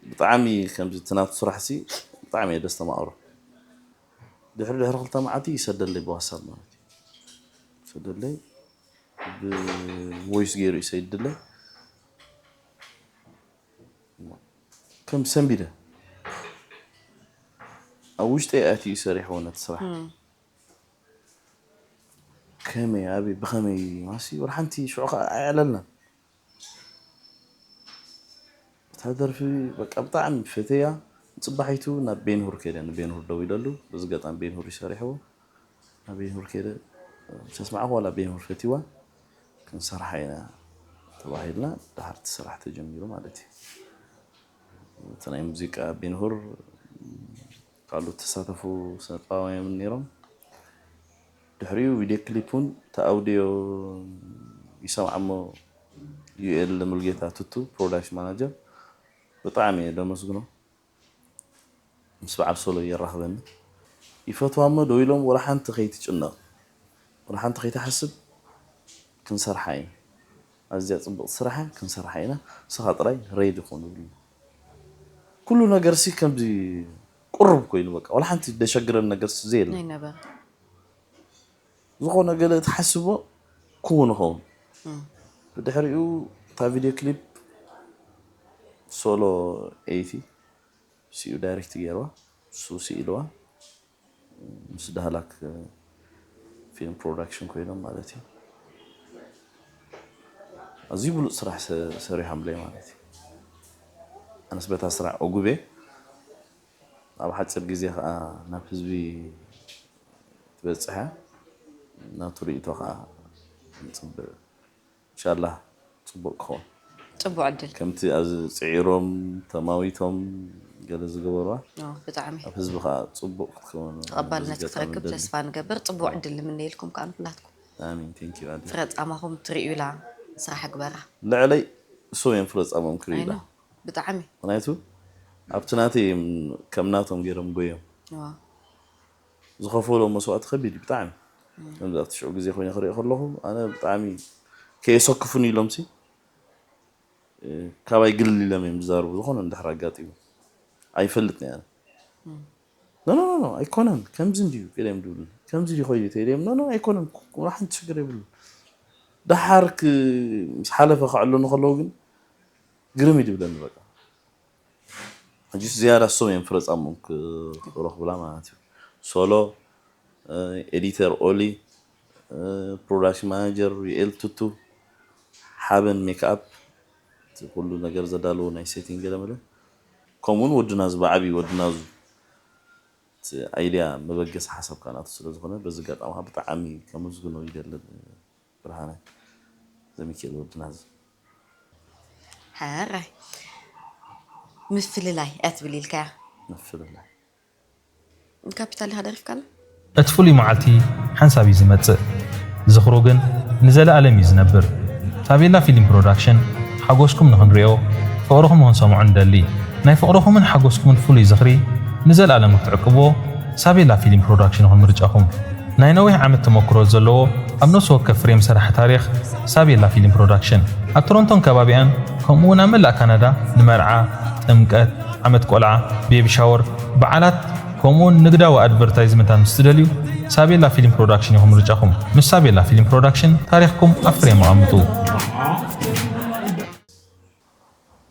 ብጣዕሚ ከምዚ እቲ ናቱ ስራሕሲ ብጣዕሚ እየ ደስ ተማቕሮ። ድሕሪ፣ ድሕሪ ክልተ መዓልቲ ይሰደለይ ብዋትሳፕ ማለት እዩ። ይሰደለይ፣ ብቮይስ ገይሩ ይሰድለይ። ከም ሰንቢደ ኣብ ውሽጠይ ኣትዩ ሰሪሕዎ ነቲ ስራሕ። እም። ከመይ፣ ኣበይ፣ ብኸመይ ማሲ ወላ ሓንቲ ሽዑ ኸዓ ኣየዕለልናን። እታ ደርፊ በቃ ብጣዕሚ ፈተያ። ጽባሒቱ ናብ ቤንሁር ከይደ፣ ንቤንሁር ደዊለሉ። በዚ ኣጋጣሚ ቤንሁር እዩ ሰሪሕዎ። ናብ ቤንሁር ከይደ ምስ ኣስማዕኹ ዋላ ቤንሁር ፈትይዋ፣ ክንሰርሓ ኢና ተባሂልና። ደሓር እቲ ስራሕ ተጀሚሩ ማለት እዩ። እቲ ናይ ሙዚቃ ቤንሁር ካልኦት ተሳተፉ ስነ ጥበባውያን እውን ነይሮም። ድሕሪኡ ቪድዮ ክሊፕ እውን እቲ ኣውድዮ ይሰምዓ እሞ ዩኤል ሙልጌታ ቱቱ ፕሮዳክሽን ማናጀር ብጣዕሚ እየ ደመስግኖ። ምስ በዓል ሶሎ የራኽበኒ። ይፈትዋ እሞ ደው ኢሎም ወላ ሓንቲ ከይትጭነቕ፣ ወላ ሓንቲ ከይትሓስብ፣ ክንሰርሓ ኢና። ኣዝያ ጽብቕቲ ስራሕ እያ፣ ክንሰርሓ ኢና። ንስኻ ጥራይ ሬዲ ኩን ይብሉኒ። ኩሉ ነገርሲ ከምዚ ቁሩብ ኮይኑ በቃ፣ ወላ ሓንቲ ደሸግረን ነገርሲ ዘየለ። ኣይነበረ። ዝኾነ ገለ ትሓስቦ ክውን ይኸውን። እም። ብድሕሪኡ እታ ቪድዮ ክሊፕ ሶሎ ኤይቲ ሲኡ ዳይሬክት ገይርዋ፣ እሱ ስኢልዋ፣ ምስ ዳህላክ ፊልም ፕሮዳክሽን ኮይኖም ማለት እዩ። ኣዝዩ ብሉጽ ስራሕ ሰ-፣ ሰሪሖምለይ ማለት እዩ። ኣነስ በታ ስራሕ ዕጉብ እየ። ኣብ ሓጺር ግዜ ከኣ ናብ ህዝቢ ትበጽሕ እያ። ናቱ ርእይቶ ከኣ ንጽበ። ኢንሻላህ ጽቡቕ ክኸውን። ጽቡቕ ዕድል። ከምቲ ኣብዚ ጽዒሮም፣ ተማዊቶም ገለ ዝገበርዋ፣ ኦ፣ ብጣዕሚ። ኣብ ህዝቢ ከኣ ጽቡቕ ክትከውን ተቐባልነት በዚ ኣጋጣሚ ክትረክብ ንደሊ። ተስፋ ንገብር። ጽቡቕ ዕድል ንምነየልኩም ከኣ ንኹላትኩም። ኣሚን። ቴንክ ዩ ኣደ። ፍረ ጻማኹም ትርእዩላ ስራሕ ግበራ። ልዕለይ እሶም እዮም ፍረ ጻሞም ክርእዩላ። ኣይ ኖ። ብጣዕሚ። ምኽንያቱ ኣብቲ ናተይ እዮም ከም ናቶም ገይሮም ጎዮም። ዋ። ዝኸፈሎ መስዋእቲ ከቢድ እዩ ብጣዕሚ። እም። ከምዚ ኣብቲ ሽዑ ግዜ ኮይነ ክሪኦ ከለኹ ኣነ ብጣዕሚ ከየሰክፉኒ ኢሎምሲ፣ እ፣ ካባይ ግልል ኢሎም እዮም ዝዛረቡ። ዝኾነ እንድሕር ኣጋጢሙ ኣይፈልጥን እየ ኣነ። እም። ኖ፣ ኖ፣ ኖ፣ ኖ፣ ኣይኮነን፣ ከምዚ እንድዩ ኢሎም ድብሉኒ። ከምዚ ድዩ ኮይኑ ተይለ እዮም፣ ኖ፣ ኖ፣ ኣይኮነን፣ ክ-፣ ክ-፣ ሓንቲ ሽግር የብሉን። ደሓር ክ-፣ ምስ ሓለፈ ከዕልሉ ከለዉ ግን ግርም እዩ ድብለኒ በቃ። ሕጂ ዝያዳ እሶም እዮም ፍረ ጻምኦም ክ-፣ ክረኽቡላ ማለት እዩ። ሶሎ፣ እ፣ ኤዲተር ኦሊ፣ እ፣ ፕሮዳክሽን ማናጀር ዩኤል ቱቱ፣ ሓበን ሜክኣፕ፣ እቲ ኩሉ ነገር ዘዳለዎ ናይ ሴቲንግ ገለመለ። ከምኡውን ወዲ ናዙ ብዓብዪ ወዲ ናዙ፣ እቲ ኣይድያ መበገሲ ሓሳብ ከኣ ናቱ ስለ ዝኾነ፣ በዚ ኣጋጣሚ ከኣ ብጣዕሚ ከመስግኖ ይደሊ ብርሃነ ዘሚካኤል ወዲ ናዙ። ሕራይ። ምፍልላይ እያ ትብል ኢልካያ። ምፍልላይ። ካፒታል ኢኻ ደሪፍካላ? እቲ ፍሉይ መዓልቲ ሓንሳብ እዩ ዝመጽእ። ዝኽሩ ግን ንዘለኣለም እዩ ዝነብር። ሳቤላ ፊልም ፕሮዳክሽን ሓጎስኩም ንኽንሪኦ፣ ፍቕርኹም ንኽንሰምዖ ንደሊ። ናይ ፍቕርኹምን ሓጎስኩምን ፍሉይ ዝኽሪ ንዘለኣለም ንክትዕቅብዎ ሳቤላ ፊልም ፕሮዳክሽን ይኹን ምርጫኹም። ናይ ነዊሕ ዓመት ተመክሮ ዘለዎ ኣብ ነፍሲ ወከፍ ፍሬም ዝሰርሐ ታሪኽ ሳቤላ ፊልም ፕሮዳክሽን። ኣብ ቶሮንቶን ከባቢኣን ከምኡ እውን ኣብ መላእ ካናዳ ንመርዓ፣ ጥምቀት፣ ዓመት ቆልዓ፣ ቤቢ ሻወር፣ በዓላት ከምኡ እውን ንግዳዊ ኣድቨርታይዝመንታት ምስ ትደልዩ ሳቤላ ፊልም ፕሮዳክሽን ኢኹም ምርጫኹም። ምስ ሳቤላ ፊልም ፕሮዳክሽን ታሪኽኩም ኣብ ፍሬም ኣቐምጡ።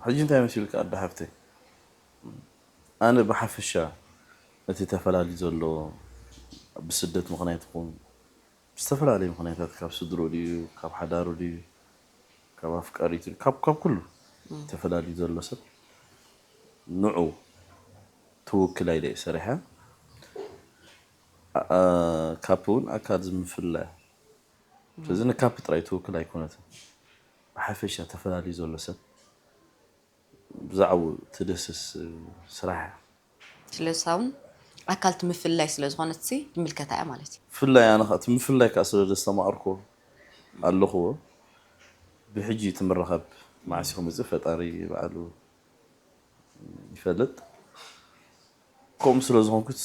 ሕጂ እንታይ መሲልካ ኣደ ሓፍተይ? ኣነ ብሓፈሻ እቲ ተፈላሊ ዘሎ ብስደት ምኽንያት ይኹን ብዝተፈላለዩ ምኽንያታት ካብ ስድርኡ ድዩ፣ ካብ ሓዳሩ ድዩ፣ ካብ ኣፍቃሪቱ ድዩ፣ ካብ፣ ካብ ኩሉ እም። ተፈላልዩ ዘሎ ሰብ ንዑ ትውክል ኢለ እየ ሰሪሐ። ኣ-፣ ኣ-፣ ካፕ እውን ኣካል እዚ ምፍልላይ እያ። ስለዚ ንካፕ ጥራይ ትውክል ኣይኮነትን። ብሓፈሻ ተፈላልዩ ዘሎ ሰብ ብዛዕባኡ ትድህስስ ስራሕ እያ። ስለዚ እውን ኣካል እቲ ምፍልላይ ስለ ዝኾነት ሲ ትምልከታ እያ ማለት እዩ። ብፍላይ ኣነ ኸኣ እቲ ምፍልላይ ከኣ ስለ ዘስተማቐርኩዎ ኣለኹዎ። ብሕጂ እቲ ምርኻብ መዓስ እዩ ክመጽእ ፈጣሪ ባዕሉ ይፈልጥ። ከምኡ ስለ ዝኾንኩት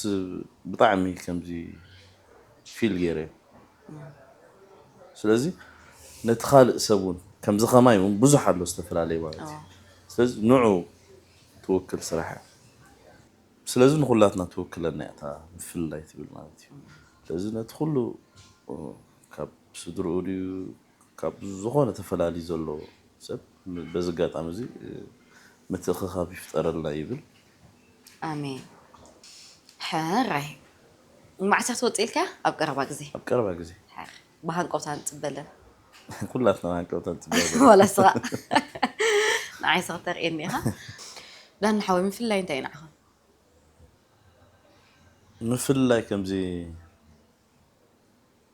ብጣዕሚ ከምዚ ፊል ገይረ። ስለዚ ነቲ ካልእ ሰብ እውን ከምዚ ከማይ እውን ብዙሕ ኣሎ ዝተፈላለየ ማለት እዩ። ኣዎ። ስለዚ ንዑ ትውክል ስራሕ እያ። ስለዚ ንኹላትና ትውክለና እያ እታ ምፍልላይ ትብል ማለት እዩ። ስለዚ ነቲ ኩሉ፣ እ፣ ካብ ስድርኡ ድዩ ካብ ዝኾነ ተፈላልዩ ዘሎ ሰብ በዚ ኣጋጣሚ እዚ፣ እ፣ ምትእኽኻብ ይፍጠረልና ይብል። ኣሜን። ሕራይ። መዓስ እያ ትወጽእ ኢልካ? ኣብ ቀረባ ግዜ። ኣብ ቀረባ ግዜ። ሕራይ። ብሃንቀውታ ንጽበለን። ኩላትና ብሃንቀውታ ንጽበለን። ዋላ ስኻ። ንዓይ ስኻ ተርእየኒ ኢኻ። ዳኒ ሓወይ፣ ምፍልላይ እንታይ እዩ ንዓኻ? ምፍልላይ ከምዚ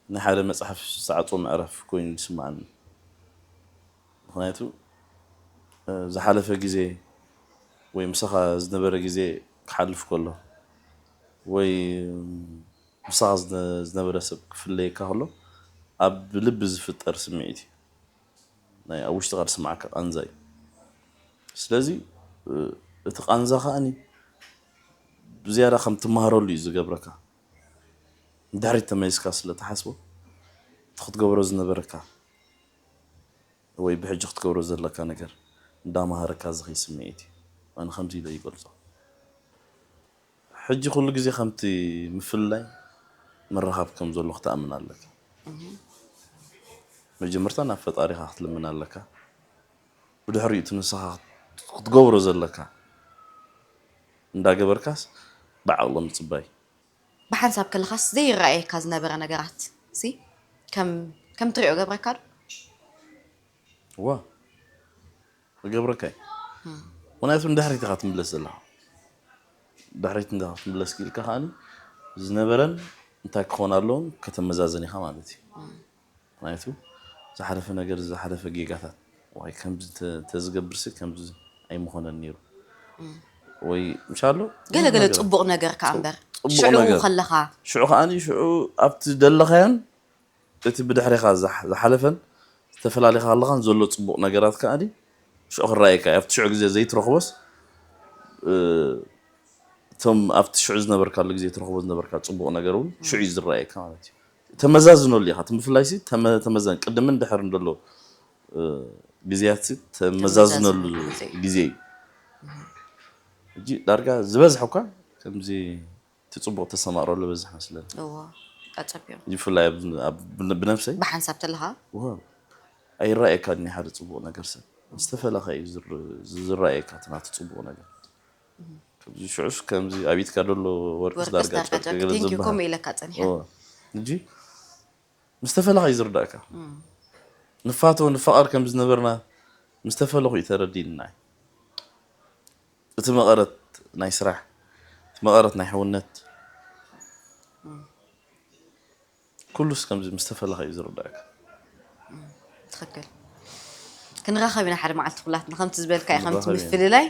ናይ ሓደ መጽሓፍ ዝተዓጽወ ምዕራፍ ኮይኑ ይስምዓኒ። ምኽንያቱ፣ እ፣ ዝሓለፈ ግዜ ወይ ምሳኻ ዝነበረ ግዜ ክሓልፍ ከሎ ወይ ምሳኻ ዝነ-፣ ዝነበረ ሰብ ክፍለየካ ከሎ ኣብ ልቢ ዝፍጠር ስምዒት እዩ። ናይ ኣብ ውሽጥኻ ዝስምዓካ ቃንዛ እዩ። ስለዚ፣ እ፣ እቲ ቃንዛ ከኣኒ ብዝያዳ ከም ትመሃረሉ እዩ ዝገብረካ። ንድሕሪት ተመሊስካ ስለ ትሓስቦ፣ እቲ ክትገብሮ ዝነበረካ ወይ ብሕጂ ክትገብሮ ዘለካ ነገር እንዳመሃረካ ዝኸይ ስምዒት እዩ። ኣነ ከምዚ ኢለ ይገልጾ። ሕጂ ኩሉ ግዜ ከምቲ ምፍልላይ ምርኻብ ከም ዘሎ ክትኣምን ኣለካ። መጀመርታ ናብ ፈጣሪኻ ክትልምን ኣለካ። ብድሕሪኡ እቲ ንስኻ ክትገብሮ ዘለካ እንዳገበርካስ ብዓቕሊ ምጽባይ። ብሓንሳብ ከለኻስ ዘይረኣየካ ዝነበረ ነገራት ሲ ከም ከም ትሪኦ ገብረካ ዶ? እዋ እገብረካ እዩ። ምክንያቱ ንድሕሪት ኢኻ ትምለስ ዘለኻ። ድሕሪት እንዳ ክትምለስ ክኢልካ ከዓኒ ዝነበረን እንታይ ክኾን ኣለዎን ከተመዛዘን ኢኻ ማለት እዩ። ምክንያቱ ዝሓለፈ ነገር ዝሓለፈ ጌጋታት ወይ ከምዚ እንተ- እንተዝገብርሲ ከምዚ ኣይምኾነን ነይሩ ወይ ምሻሎ ገለ ገለ ጽቡቕ ነገር ከኣ እምበር ጽቡቕ ሽዑ ነገር። ከለኻ ሽዑ ከዓኒ ሽዑ ኣብቲ ደለኻዮን እቲ ብድሕሬኻ ዝሓ- ዝሓለፈን ዝተፈላለኻ ከለኻን ዘሎ ፅቡቕ ነገራት ከኣ ሽዑ ክረኣየካ እዩ። ኣብቲ ሽዑ ግዜ ዘይትረኽቦስ እ፣ እቶም ኣብቲ ሽዑ ዝነበርካሉ ግዜ ትረኽቦ ዝነበርካ ፅቡቕ ነገር እውን ሽዑ እዩ ዝረኣየካ ማለት እዩ። ተመዛዝነሉ ኢኻ። እቲ ምፍላይሲ ተመ- ተመዘን ቅድምን ድሕርን ዘሎ እ፣ ግዜያትሲ ተመዛዝነሉ ተመዛዝነሉ ግዜ እዩ። ግዜ እዩ። ሕጂ ዳርጋ ዝበዝሐ እኳ ከምዚ እቲ ጽቡቕ ተስተማቕረሉ በዝሕ መስለኒ። እዎ ኣጸቢቑ። ብፍላይ ኣብ- ኣብ- ብን- ብነብሰይ ብሓንሳብ ተለኻ ዋው ኣይረኣየካ ድኒ ሓደ ጽቡቕ ነገር ሰብ ምስ ተፈለኸ እዩ ዝር- ዝረኣየካ እቲ ናቲ ጽቡቕ ነገር። ከምዚ ሽዑስ ከምዚ ኣብ ኢድካ ደሎ ወርቅስ ወርቅስ ዳርጋ ዳርጋ ጨርቂ ጨርቂ ገለ ቴንኪዩ ዝበሃል። ከምኡ ኢለካ ጸኒሐ። እዎ። እንጂ ምስ ተፈለኻ እዩ ዝርዳእካ። ንፋቶ ንፋቐር ከም ዝነበርና ምስ ተፈለኹ እዩ ተረዲእና። እቲ መቐረት ናይ ስራሕ፣ እቲ መቐረት ናይ ሕውነት፣ ኩሉስ ከምዚ ምስ ተፈለኻ እዩ ዝርዳእካ። ትኽክል። ክንራኸብ ኢና ሓደ መዓልቲ ኩላትና ከምቲ ዝበልካዮ ከምቲ ምፍልላይ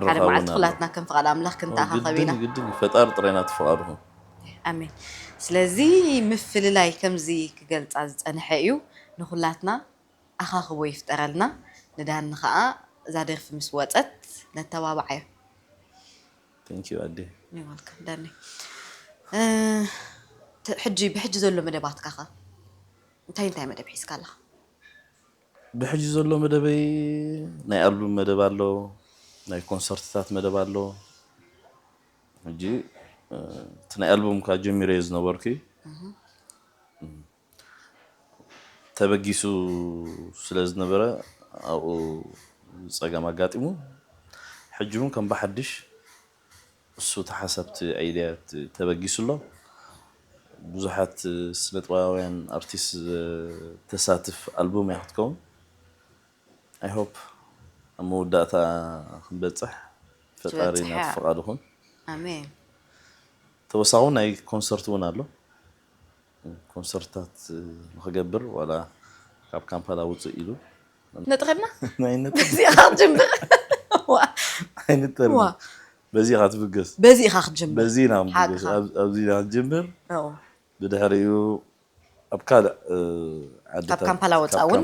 ሓደ መዓልቲ ኩላትና ከም ፍቓድ ኣምላኽ ክንተኣኻኸብ ኢና። ግድን እዩ፣ ፈጣሪ ጥራይ ናቱ ፍቓዱ ይኹን። ኣሜን። ስለዚ ምፍልላይ ከምዚ ክገልጻ ዝጸንሐ እዩ። ንኹላትና ኣኻኽቦ ይፍጠረልና። ንዳኒ ኸኣ እዛ ደርፊ ምስ ወጸት ነተባብዓዮ። Thank you ኣዴ። You're welcome ዳኒ። ሕጂ ብሕጂ ዘሎ መደባትካ ኸ እንታይ እንታይ መደብ ሒዝካ ኣለኻ? ብሕጂ ዘሎ መደበይ ናይ ኣልቡም መደብ ኣሎ፣ ናይ ኮንሰርትታት መደብ ኣሎ። ሕጂ እቲ ናይ ኣልቡም ካ ጀሚረዮ ዝነበርኩ ተበጊሱ ስለ ዝነበረ ኣብኡ ፀገም ኣጋጢሙ ሕጂ እውን ከም ብሓድሽ እሱ እቲ ሓሳብ እቲ ኣይድያ ተበጊሱ ኣሎ። ብዙሓት ስነጥበባውያን ኣርቲስት ተሳትፍ ኣልቡም እያ ክትከውን። I hope ኣብ መወዳእታ ክንበፅሕ ፈጣሪ ናት ፍቓዱ ይኹን። ኣሜን። ተወሳኺ እውን ናይ ኮንሰርት እውን ኣሎ። ኮንሰርታት ንክገብር ዋላ ካብ ካምፓላ ውፅእ ኢሉ ነጥረና በዚኻ ክትጅምር ኣይንጠርን። በዚኻ ትብገስ። በዚኻ ክትጅምር። በዚና ክትጅምር። ብድሕሪኡ ኣብ ካልእ ዓድታት ካብ ካምፓላ ወፃ እውን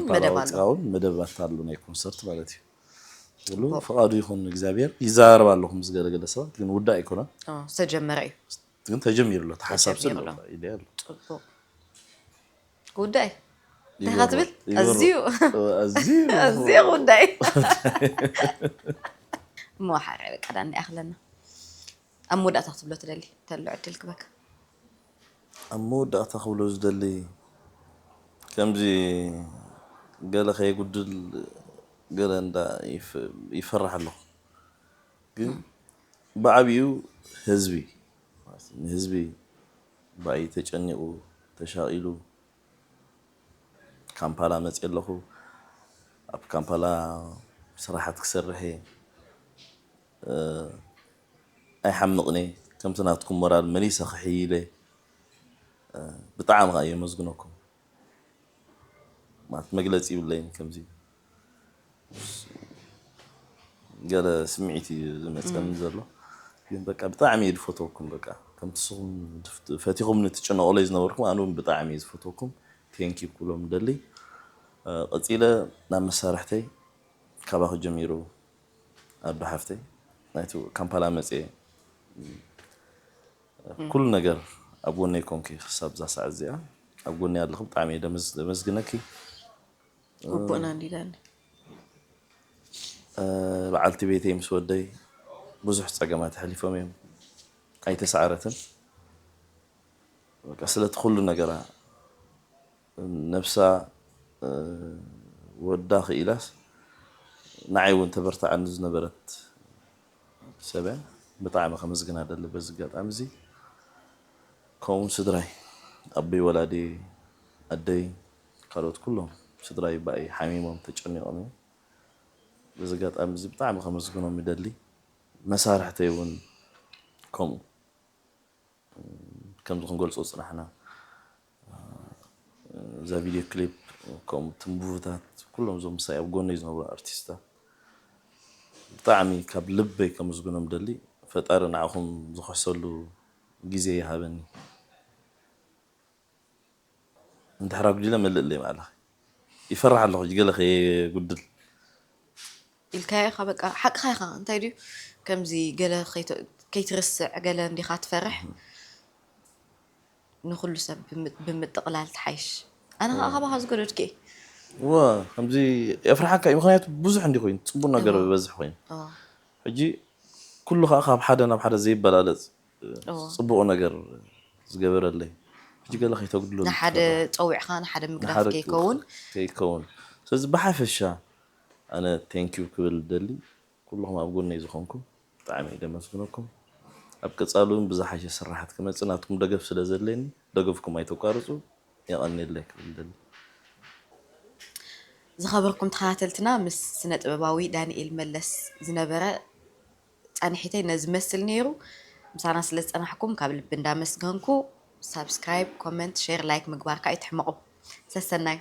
መደባት ኣሎ ናይ ኮንሰርት ማለት እዩ። ዝብሉ ፍቓዱ ይኹን እግዚኣብሔር። ይዘራረብ ኣለኹ ምስ ገለገለ ሰባት ግን ውዳእ ኣይኮነን። ዝተጀመረ እዩ። ግን ተጀሚሩ ኣሎ። ተሓሳብ ስለ ተጀሚሩ ኣሎ። ኢለ ኣሎ። ጽቡቕ። ጉዳይ እንታይ ኢኻ ትብል? ይበርቕ። ኣዝዩ ኣዝዩ ኣዝዩ ጉዳይ። እሞ ሓራይ በቃ ዳኒ ይኣኽለና። ኣብ መወዳእታ ክትብሎ ትደሊ እንተሎ ዕድል ክበካ። ኣብ መወዳእታ ክብሎ ዝደሊ ከምዚ ገለ ከየጉድል ገለ እንዳ ይፍ- ይፈርሕ ኣለኹ። ግን ብዓብዩ ህዝቢ ንህዝቢ ብዓብዩ ተጨኒቑ ተሻቒሉ ካምፓላ መፅየ ኣለኹ። ኣብ ካምፓላ ስራሓት ክሰርሕ እየ። ኣይሓምቕን እየ። ከምቲ ናትኩም ሞራል መሊሰ ክሕይል እየ። ብጣዕሚ ከዓ የመስግነኩም። ማለት መግለፂ ይብለይን ከምዚ ገለ ስምዒት እዩ ዝመፀኒ ዘሎ። ግን በቃ ብጣዕሚ እየ ዝፈትወኩም። በቃ ከምቲ ንስኹም ፈቲኹምኒ ትጭነቑለይ ዝነበርኩም ኣነ እውን ብጣዕሚ እየ ዝፈትወኩም። Thank you ክብሎም ደሊ። ቀፂለ ናብ መሳርሕተይ ካባኺ ጀሚሩ ኣዶ ሓፍተይ ናይቲ ካምፓላ መፅየ ኩሉ ነገር ኣብ ጎነይ ኮንኪ ክሳብ እዛ ሰዓት እዚኣ ኣብ ጎነይ ኣለኹ። ብጣዕሚ እየ ደመስ- ደመስግነኪ። ውቡእና እንዲዳኒ በዓልቲ ቤተይ ምስ ወደይ ብዙሕ ፀገማት ኣሕሊፎም እዮም። ኣይተሳዕረትን። በቃ ስለቲ ኩሉ ነገራ ነብሳ ወዳ ክኢላስ ንዓይ እውን ተበርትዓኒ ዝነበረት ሰብ እያ። ብጣዕሚ ከመስግና ደሊ በዚ ኣጋጣሚ እዚ። ከምኡ ስድራይ ኣቦይ ወላዲ ኣደይ ካልኦት ኩሎም ስድራይ ባይ ሓሚሞም ተጨኒቖም እዮም። በዚ ኣጋጣሚ እዚ ብጣዕሚ ከመስግኖም ይደሊ። መሳርሕተይ እውን ከምኡ ከምዚ ክንገልፆ ፅናሕና እዛ ቪድዮ ክሊፕ ከምኡ ትንቡታት ኩሎም እዞም ምሳይ ኣብ ጎነይ ዝነበሩ ኣርቲስታት ብጣዕሚ ካብ ልበይ ከምስግኖም ደሊ። ፈጣሪ ንዓኹም ዝኽሕሰሉ ግዜ ይሃበኒ። እንድሕር ኣጉዲለ መልእለይ ባዕልኺ። ይፈርሕ ኣለኹ ገለ ከየጉድል። ኢልካዮ ኢኻ በቃ ሓቅኻ ኢኻ። እንታይ ድዩ ከምዚ ገለ ከይተ- ከይትርስዕ ገለ እንዲኻ ትፈርሕ። ንኹሉ ሰብ ብምጥ- ብምጥቕላል ትሓይሽ። ኣነ ከዓ ካባኻ ዝጎደድኩ እየ። እወ ከምዚ የፍርሓካ እዩ። ምክንያቱ ብዙሕ እንዲ ኮይኑ ፅቡቅ ነገር ዝበዝሕ ኮይኑ ሕጂ ኩሉ ከዓ ካብ ሓደ ናብ ሓደ ዘይበላለፅ ፅቡቅ ነገር ዝገበረለይ ሕጂ ገለ ከይተጉድሎ ንሓደ ፀዊዕካ ንሓደ ምግዳፍ ከይከውን ከይከውን። ስለዚ ብሓፈሻ ኣነ ቴንኪዩ ክብል ደሊ ኩልኹም ኣብ ጎነይ ዝኾንኩም ብጣዕሚ እየ ደመስግነኩም። ኣብ ቀፃሊ እውን ብዝሓሸ ስራሓት ክመፅእ ናትኩም ደገፍ ስለ ዘድለየኒ ደገፍኩም ኣይተቋርፁ። የቐንየለይ ክብል ደሊ። ዝኸበርኩም ተኸታተልትና ምስ ስነ ጥበባዊ ዳንኤል መለስ ዝነበረ ፃንሒተይ ነዚ መስል ነይሩ። ምሳና ስለ ዝፀናሕኩም ካብ ልቢ እንዳመስገንኩ ሳብስክራይብ፣ ኮመንት፣ ሼር፣ ላይክ ምግባርካ ኣይትሕመቑ። ሰሰናዩ።